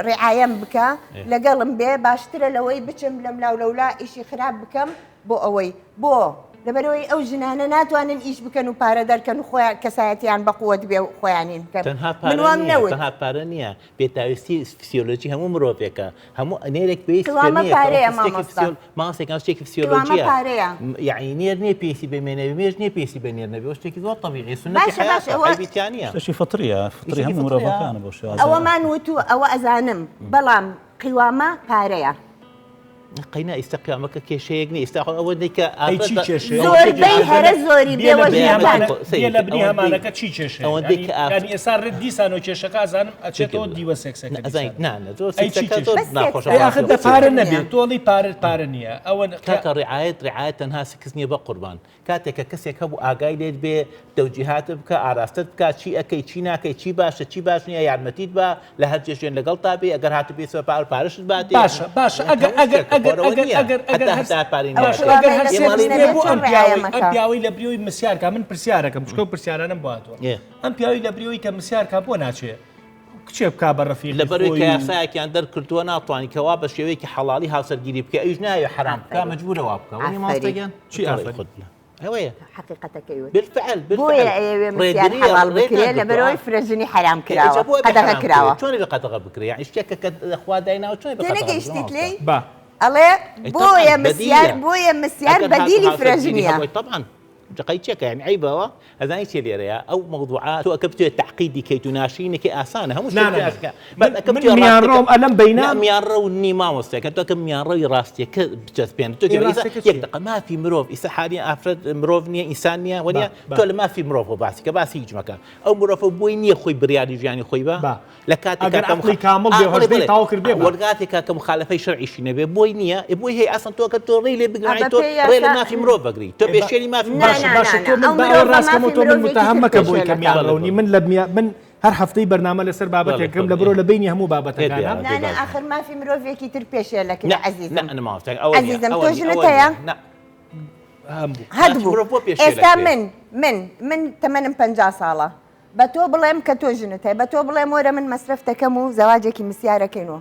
ڕعاەم بکە لەگەڵم بێ باشترە لەوەی بچم لەم لاو لەولا ئیشی خراپ بکەم بۆ ئەوەی بۆ لەبەرەوەی ئەو ژنانە ناتوانن ئیش بکەن و پارە دەرکەن و خۆیان کەسایەتیان بەقوت بێ و خۆیانین بکەن تەنها پارە نییە پێداویستی فسیۆلۆجی هەموو مرۆڤێکە هەموو نێرێک پێویستی بە قوامە مێیە، پارەیە کە شتێکی مامۆستا. فسیۆل ماسێکان شتێکی قوامە فسیۆلۆجیە پارەیە. یعنی نێر نییە پێویستی بە مێ نەبێ مێش نییە پێویستی بە نێر نەبێ ئەوە شتێکی زۆر تەبیعیە سوننەتی باشە باشە حەیاتە ئەوە عەیبی تیا نییە شتێکی فطریە فطری شتێکی هەموو فطریە. مرۆڤەکانە بەو شێوازە ئەوەمان وتووە ئەوە ئەزانم بەڵام قیوامە پارەیە. قەینا ئیستا قیامەکە کێشەیەک نییە ئیستا خۆ ئەوە نییە کە ئەی ئافرەت چی بە کێشەیە؟ زۆربەی هەرە زۆری بێ لە بنی بێوەژنەکان. هەمانە سەیری بێ لە بنی ئەوەندەی هەمانەکە چی کێشەیە؟ ئەوەندەی یانی کە ئافرەت یانی ئێستا ڕێت دیسانەوە کێشەکە ئەزانم ئەچێتەوە دیوە سێکسەکە ئەزانیت دیسان نا نا زۆر ئەی چی سێکسەکە زۆر کێشەیە؟ بەس ناخۆشە سێکسە. ئەی ئاخر بەڕاستی دە پارە نییە. نەبێ تۆ ئەڵێی پارە پارە نییە ئەوە کاکە ڕعایەت ڕعایەت تەنها سکس نییە بەقوربان کاتێک کە کەسێک هەبوو ئاگای لێت بێ تەوجیهاتت بکا ئاراستەت بکا چی ئەکەی چی ناکەی چی باشە چی باش نییە یارمەتیت با لە هەر جێ شوێن لەگەڵتا بێ ئەگەر هاتوو بێ سوێ پارە پارەشت باتێ باشە باشە ئەگەر هەموو ئەگەر شتێکە ئەگەر خۆرەوە ئەگەر نییە ئەگەر ئەگەر هەتا هەر هەتا پارەی باشە نایەتێ ئەگەر هەر ئێمە سێکس ئەڵێین نییە بۆ چۆن ئەم پیاوەی ڕعایەمەکە؟ ئەم پیاوەی لە بریەوەی مسیارکا من پرسیارەکەم چونکە ئەو پرسیارانەم بۆ هاتووە ئێ. ئەم پیاوەی لە بریەوەی کە مسیارکا بۆ ناچێ کچێ بکا بە ڕەفیقی لەبەرەوەی خۆی کە و یاسایەکیان دەرکردووە ناتوانانی کەوا بە شێوەیەکی حەڵاڵی هاوسەرگیری بکە ئەویش ناوێ حەرام بکا ئافەرین. مەجبورە وا بکا وەنی مامۆستا ئافەرین. گیان چی تۆ ڕێی ئافەرین؟ خۆت بلە ئەوەیە حەقیقەتەکەی وت. بالفعل بۆیە بالفعل ئەیەوێ مسیار ڕێگریە حەڵاڵ ڕێ بکرێ ناگرتووە لەبەرئەوەی فرەژنی حەرام ئێ کراوە ئیجا بۆ ئەبێ قەدەغە حەرام بکرێ کراوە. چۆن ئەبێ قەدەغە بکرێ یعنی شتێکە کە خوا دایناوە چۆن ئەبێ قەدەغە بکرێ تێنەگەیشتیت مامۆستا لێی؟ با ئەڵێ ئەی بۆیە طبعا مسیار بەدیلە بۆیە مسیار ئەگەر هاتوو بەدیلی هاوسەرگیری فرەژنیە. هەبووی طبعا. جقەی چێکە یانی عەیبەوە ئەزانی چیە لێرەیە ئەو مەوزوعە تۆ ئەکە بتوێ تەعقیدی کەیت و ناشرینەکەی ئاسانە هەموو شتێک نا نا ناشکە بەس ئەکە من بتوێ ڕاستەکە میانڕەوم ئەلەم بەینە نا میانڕەو نی مامۆستاکە تۆ ئەکە میانڕەوی ڕاستیەکە بچەسپێنە تۆ ئێ کە ئیسا ڕاستەکە یەک چیە دەقە مافی مرۆڤ ئیسا حالیان ئافرەت مرۆڤ نییە ئینسان نییە با وەنیە با تۆ لە مافی مرۆڤ باسی کە باسی هیچ مەکە ئەو مرۆڤە بۆی نییە خۆی بڕیاری ژیانی خۆی بە با لە کاتێکا ئەگەر کە عەقڵی کامڵ بێ و بەڵێ هەژدەی بەڵێ تەواو کردبێ با. وەرگاتێکا کە مخالەفەی شەرعیشی نەبێ بۆی نییە ئێ بۆی هەیە ئەسڵەن تۆ کە تۆ ڕێی لێ بگری ئە یانی تۆ بەپێی ڕێ لە یاسا مافی مرۆڤ بگری تۆ ئێ با پێشێلی مافی نا مرۆڤ باشە نا نا باشە نا تۆ من ئەو با ئەوە مرۆڤە ڕاست کەمەوە مافی تۆ من مرۆڤێکی متهم تر مەکە بۆی پێشێل کە ئەکا. بەڵێ میانڕەو نی بەڵێ من لە میا من هەر هەفتەی بەرنامە لەسەر بەڵێ بابەتێک کەم بەڵێ لە ئێ برۆ لە بەینی هەموو ئێ بابەتەکانە دیارە نا دەی نا باشە ئاخر مافی مرۆڤێکی تر پێشێل ئەکرێ نا نا عەزیزم نا مامۆستا ئەوە نییە عەزیزم ئەوە تۆ نییە ژنت ئەوە هەیە نییە نا هەم بوو هەت مافی بوو مرۆڤ بۆ پێشێل ئێستا ئەکرێ من من من تەمەنم 50 ساڵە بە تۆ بڵێم کە تۆ ژنت هەیە بە تۆ بڵێم وەرە من مەسرەف دەکەم و زەواجێکی مسیارەکەین و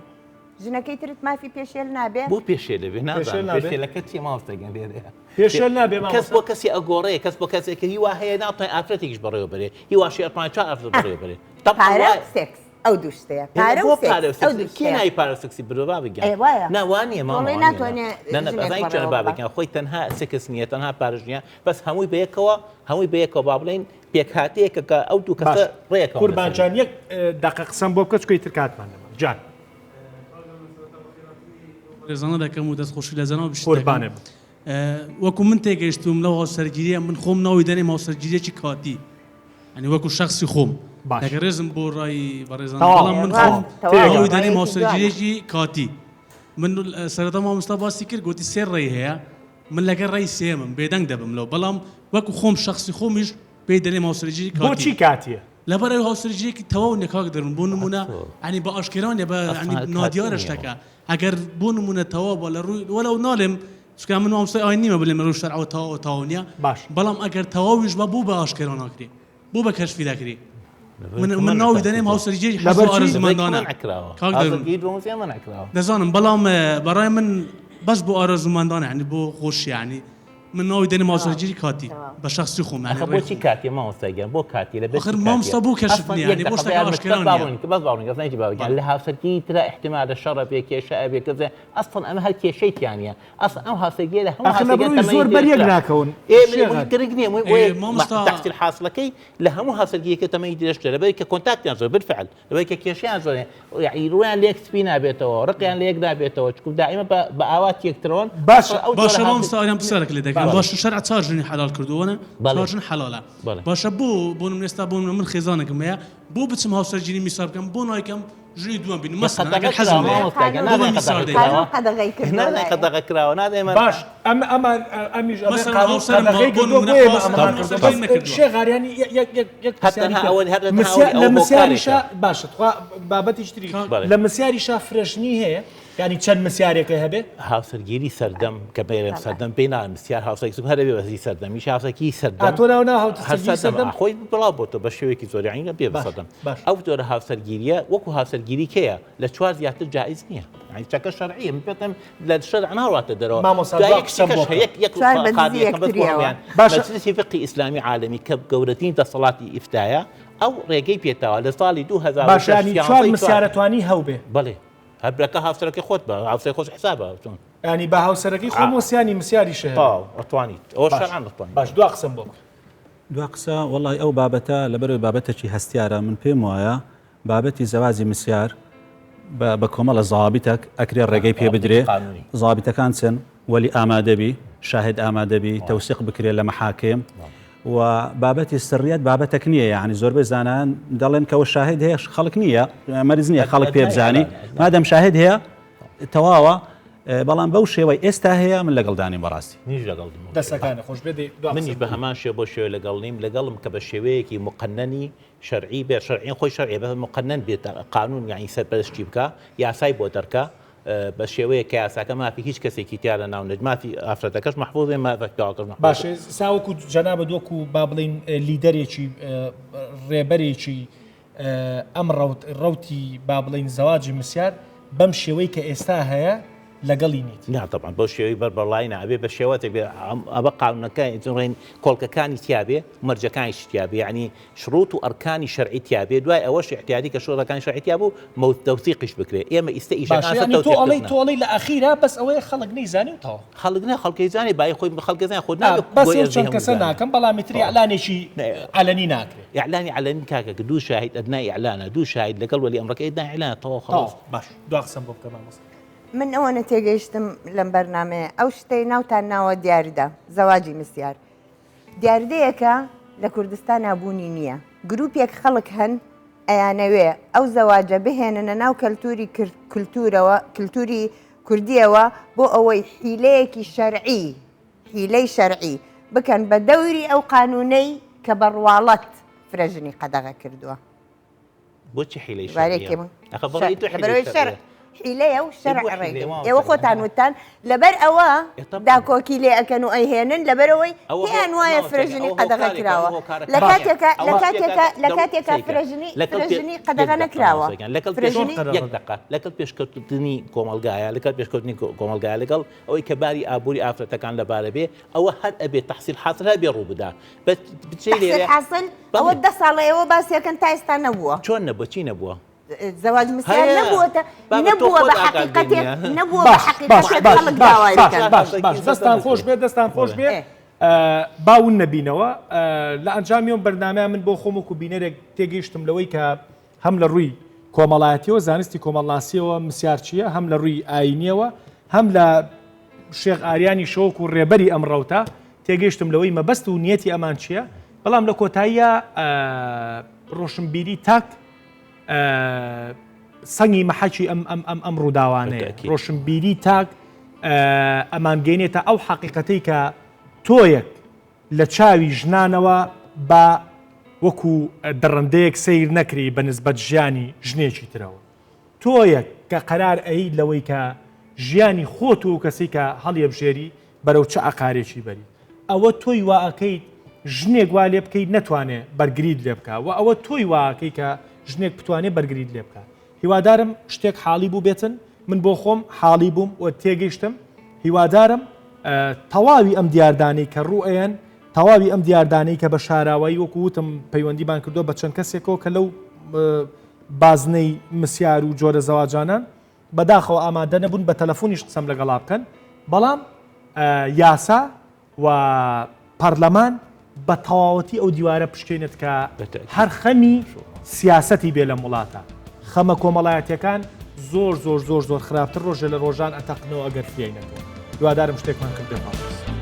ژنەکەی ترت مافی پێشێل نابێ؟ بۆ پێشێل دەبێ؟ پێشێل نازانم نابێ؟ پێشێلەکە چیە مامۆستا گیان لێرەیە پێشێل نابێ کەس مامۆستا؟ بۆ کەسی ئەگۆڕێ کەس بۆ کەسێک هیوا هەیە ناتوانێ ئافرەتێکیش بەڕێوە بەرێ هیواشی ئەتوانێ چوار ئافرەت بەڕێوە بەرێ تەبعەن پارە و وایە سێکس ئەو دوو شتەیە پارە بۆ و سێکس پارە و ئەو سێکس دوو کێ شتەیە ناوی پارە و سێکسی بردوە بابە گیان ئێ وایە نا وا نییە مامە تۆڵێ وا نییە نا ناتوانێ نا نا ژنێک ئەزانی چۆنە بەڕێوە بابە ببا گیان خۆی تەنها سێکس نییە تەنها پارەش نییە بەس هەمووی بەیەکەوە هەمووی بەیەکەوە با بڵێین پێکهاتەیەکە کە ئەو دوو کەسە باشە ڕێکەون قوربان لەسەری. جان یەک دەقە قسەم بۆ بکە چونکە ئیتر کاتمان نەما جان. ڕێزانە دەکەم و دەستخۆشی لە جەنابیشت دەکەم. قوربانت بم. وەکو من تێگەیشتووم لەو هاوسەرگیریە من خۆم ناوی دەنێم هاوسەرگیریەکی کاتی یانی وەکو شەخسی خۆم باش. لەگە ڕێزم بۆ ڕای بەڕێزان تەواو بەڵام من خۆم تەواو تەواو تێگەم. ناوی دەنێم ڕایەکی جوانە. هاوسەرگیریەکی کاتی من سەرەتا مامۆستا باسی کرد گوتی سێ ڕێی هەیە من لەگەر ڕێی سێیەمم بێدەنگ دەبم لەو بەڵام وەکو خۆم شەخسی خۆمیش پێی دەلێم هاوسەرگیری کاتی. بۆچی کاتیە؟ لەبەر ئەوەی هاوسەرگیریەکی تەواو نیە کاک دەروون بۆ نمونە یانی بە ئاشکرا نیە بە یانی نادیارە شتەکە ئەگەر بۆ نمونە تەواو بە لە ڕووی وەلەو ناڵێم چونکە من مامۆستای ئاین نیمە بلێم لە ڕووی شەرعەوە تەواوە تەواو نیە باش بەڵام ئەگەر تەواویش بە بۆ بە ئاشکرا ناکرێ بۆ بە کەشفی دەکرێ من من ناوی دەنێم هاوسەرگیری حەز لەبەر و چی؟ ئارەزوومەندانە کاک دەروون دەزانم بەڵام بەڕای من بەس بۆ ئارەزوومەندانە یانی بۆ خۆشی یانی من ناوی دەنێم هاوسەرگیری کاتی بە شەخسی خۆم یانی ئەخە ڕێی بۆچی خۆم. کاتیە مامۆستا گیان بۆ کاتیە لە بەر ئاخر چی کاتیە مامۆستا بۆ کەشف ئەسڵەن نییە یەک یانی بۆ دەقە شتەکە بەیان ئاشکرا بەس نییە. باڕۆین بەس باڕۆین ئەزانی چی بابە گیان بەڵێ. لە هاوسەرگیری ترا ئیحتیمالە شەڕە بێ کێشە ئەبێ کەسێ ئەسڵەن ئەمە هەر کێشەی تیا نییە ئەسڵەن ئەم هاوسەرگیریە لە هەموو ئاخر لە هاوسەرگیریان بڕووی تەمەنی زۆر بەر یەک درێژترە ناکەون ئێ من شێخ. گرنگ نییە ئێ بۆیە مامۆستا تەحسیل حاسڵەکەی لە هەموو هاوسەرگیریەکە تەمەنی درێژترە لەبەر کە کۆنتاکتیان زۆر بالفعل لەبەر کە کێشەیان زۆرە یەعنی ڕوویان لە یەک سپی نابێتەوە ڕقیان لە یەک نابێتەوە چونکو دائیمە بە بە ئاواتی یەکترەوەن باشە ئەو جۆرە باشە هاوسەر مامۆستا ئاریان پرسیارێک لێ دەکەم بەڵێ. باشە شەرع چار ژنی حەلال کردووە وەنە بەڵێ. چار ژن حەلالە بەڵێ. باشە بۆ بۆ نمونە ئێستا بۆ نمونە من خێزانێکم هەیە بۆ بچم هاوسەرگیری میسار بکەم بۆ نایکەم ژنی دووەم بینم مەسەلەن ئەگەر حەزم لێیە بۆ بە میسار دەیکەم قانون قەدەغەی کردووە نازانێ لای. قەدەغە کراوە نازانێ باش ئەم ئەمان ئەمیش ئەڵێ مەسەلەن قانون هاوسەرم قەدەغەی بۆ کردووە نمونە بۆیە خواست ئەمەمان ئەم کردووە. هاوسەرگیری بەس نەکردووە. شێخ ئاریانی یەک یەک یەک یەک هەر پرسیاری تەنها تر. ئەوە هەر تەنها مسیا- ئەوە لە مسیاریشا هۆکارێکە. باشە تخوا بابەتیش تری بەڵێ. لە مسیاریشا فرەژنی هەیە یانی چەند مسیارێکە هەبێ؟ هاوسەرگیری سەردەم کە بێرم سەردەم پێی ناڵێم مسیار هاوسەرگیری هەر ئەبێ بەسی سەردەمیش هاوسەرگیری سەردەم ئا تۆ ناو ناو هەر هاوسەرگیری سەردەم سەردەم؟ خۆی بڵاو بۆتەوە بە شێوەیەکی زۆر یانی بێ بە باش سەردەم باش ئەو جۆرە هاوسەرگیریە وەکو هاوسەرگیری کێیە لە چوار زیاتر جائز نییە یانی چەکە شەرعیە من پێتم لە شەرع ناڕواتە دەرەوە مامۆستا دوای دوا یەک قسەم شتەکەش بۆ هەیە بکە. یەک یەک چوار بە دزی قابیەکەم بەس بۆ یەکتریەوە. هەموویان باشە مەجلسی فقهی ئیسلامی عالەمی کە گەورەترین دەسەڵاتی ئیفتایە ئەو ڕێگەی پێتاوە لە ساڵی باشە یانی 2006 چوار 11 مسیارە توانی هەوبێ؟ بەڵێ هەر برەکە هاوسەرەکەی خۆت بە هاوسەری خۆش حسابە چۆن یانی بە هاوسەرەکەی خۆم وەسیانی مسیاریشە هەبێ؟ تەواو ئەتوانیت ئەوە باش شەرعەن ئەتوانیت باش دوا قسەم بۆ بکە. دوا قسە وەڵی ئەو بابەتە لەبەرەوەی بابەتێکی هەستیارە من پێم وایە بابەتی زەواجی مسیار بە بە کۆمەڵە زابیتەک ئەکرێ ڕێگەی پێ بدرێ زابیتەکان چن وەلی ئامادەبی شاهد ئامادەبی تەوسیق بکرێ لە مەحاکم و بابەتی سڕیەت بابەتەک نییە یعنی زۆربەی زانایان دەڵێن کەەوە شاهد هەیە خەڵک نییە مەرز نییە خەڵک پێ بزانی مادەم شاهد هەیە تەواوە بەڵام بەو شێوەی ئێستا هەیە من لەگەڵ دانیم بەڕاستی. منیش لەگەڵ دیم. دەستەکانت خۆش بێت دەی دوا منیش قسە. بە هەمان شێوە بەو شێوەیە لەگەڵ نیم لەگەڵم کە بە شێوەیەکی مقننی شەرعی بێت شەرعی خۆی شەرعیە بەس مقنن بێت قانون یانی سەرپەرشتی بکا یاسای بۆ دەرکا بە شێوەیەک کە یاساکە مافی هیچ کەسێکی تیا لە ناو نەچ مافی ئافرەتەکەش مەحفوظ بێ مافی پیاوەکەش مەحفوظ بێ. باشە سا وەکو جەنابت وەکو با بڵێین لیدەرێکی ڕێبەرێکی ئەم ڕەوت ڕەوتی با بڵێین زەواجی مسیار بەم شێوەی کە ئێستا هەیە لەگەڵی نیت؟ نا تەبعەن بەو شێوەی بەربەڵایی نا ئەبێ بە شێوەتێک بێ ئەبە قانونەکە ڕێن کۆڵکەکانی تیابێ مەرجەکانیشی تیابێ یعنی شروط و ئەرکانی شەرعی تیابێ دوای ئەوەش احتیادی کە شروطەکانی شەرعی تیابوو مەوت تەوثیقیش بکرێ ئێمە ئیستە ئیشەکان باشە سەر یعنی تۆ تەوثیق ئەڵێی کردنە تۆ ئەڵێی لە ئەخیرا بەس ئەوەیە خەڵک نەیزانی و تەواو. خەڵک نا خەڵک ئەیزانێ بای خۆی خەڵک ئەزانێ خۆ نا نابێ بەس بۆ ئەو ئێزدی چەند هەموو کەسە بزانێ ناکەم بەڵام ئیتر تەواو ئیعلانێکی عەلەنی ناکرێ. ئیعلانی عەلەنی کاکە کە دوو شاهید ئەدنا ئیعلانە دوو شاهید لەگەڵ وەلی ئەمرەکە ئەدنا ئیعلانە تەواو خەڵەس. تەواو باش دوا قسەم بۆ بکە مامۆستا. من ئەوەنە تێگەیشتم لەم بەرنامەیە ئەو شتەی ناوتان ناوە دیاردە زەواجی مسیار دیاردەیەکە لە کوردستانا بوونی نییە گروپێک خەڵک هەن ئەیانەوێ ئەو زەواجە بهێننە ناو کەلتوری کلتورەوە کلتوری کوردیەوە بۆ ئەوەی حیلەیەکی شەرعی حیلەی شەرعی بکەن بە دەوری ئەو قانونەی کە بە ڕواڵەت فرەژنی قەدەغە کردووە. بۆچی حیلەی شەرعیە؟ ئەخە بەڕێی تۆ حیلەی شەرعیە. حیلەیە و شەرع ڕێگە ئێوە خۆتان وتان لەبەر ئەوە داکۆکی لێ ئەکەن و ئەیهێنن لەبەرەوەی پێیان وایە فرەژنی قەدەغە کراوە لە کاتێکا لە کاتێکا لە کاتێکا فرەژنی فرەژنی قەدەغە نەکراوە لەگەڵ یەک دەقە لەگەڵ پێشکەوتنی کۆمەڵگایە لەگەڵ پێشکەوتنی کۆمەڵگایە لەگەڵ ئەوەی کە باری ئابووری ئافرەتەکان لەبارە بێ ئەوە هەر ئەبێ تەحسیل حاسل هەر بێ ڕوو بدا بەس بچێ لێرە تەحسیل حاسل ئەوە دە ساڵە ئێوە باسیەکەن تا ئێستا نەبووە چۆن نەبووە چی نەبووە؟ زەواج مسیار نەبووەتە نەبووە بە حەقیقەتێک نەبووە بە حەقیقەتێک خەڵک داوای بکەن. باش باش دەستان خۆش بێت دەستان خۆش بێ با ون نەبینەوە لە ئەنجامی ئەم بەرنامەیە من بۆ خۆم وەکو بینەرێک تێگەیشتم لەوەی کە هەم لە ڕووی کۆمەڵایەتیەوە زانستی کۆمەڵناسیەوە مسیار چییە هەم لە ڕووی ئاینیەوە هەم لە شێخ ئاریانی شەوەک و ڕێبەری ئەم ڕەوتە تێگەیشتم لەوەی مەبەست و نیەتی ئەمان چییە بەڵام لە کۆتاییە ڕۆشنبیری تاک سەنگی مەحەکی ئەم ئەم ئەم ئەم ڕووداوانەیە ڕۆشنبیری تاک ئەمانگەینێتە ئەو حەقیقەتەی کە تۆیەک لە چاوی ژنانەوە با وەکو دڕندەیەک سەیر نەکری بە نسبەت ژیانی ژنێکی ترەوە. تۆیەک کە قەرار ئەیت لەوەی کە ژیانی خۆت و ئەو کەسەی کە هەڵیەبژێری بەرەو چ عەقارێکی بەریت. ئەوە تۆی وا ئەکەیت ژنێک وا لێ بکەیت نەتوانێ بەرگریت لێ بکا و ئەوە تۆی وا ئەکەی کە ژنێک بتوانێ بەرگریت لێ بکا. هیوادارم شتێک حاڵی بووبێتن، من بۆ خۆم حاڵی بووم و تێگەیشتم، هیوادارم تەواوی ئەم دیاردانەی کە ڕوو ئەیەن، تەواوی ئەم دیاردانەی کە بە شاراوایی وەکو وتم پەیوەندیمان کردووە بە چەند کەسێکەوە کە لەو بازنەی مسیار و جۆرە زەواجانان بەداخەوە ئامادە نەبوون بە تەلەفۆنیش قسەم لەگەڵا بکەن، بەڵام یاسا و پەرلەمان بە تەواوەتی ئەو دیوارە بشکێنێت کە هەر خەمی سیاسەتی بێ لەم وڵاتە. خەمە کۆمەڵایەتیەکان زۆر زۆر زۆر زۆر خراپتر ڕۆژێ لە ڕۆژان ئەتەقنەوە ئەگەر فریای نەکەون. هیوادارم شتێکمان کردبێ خواحافیز.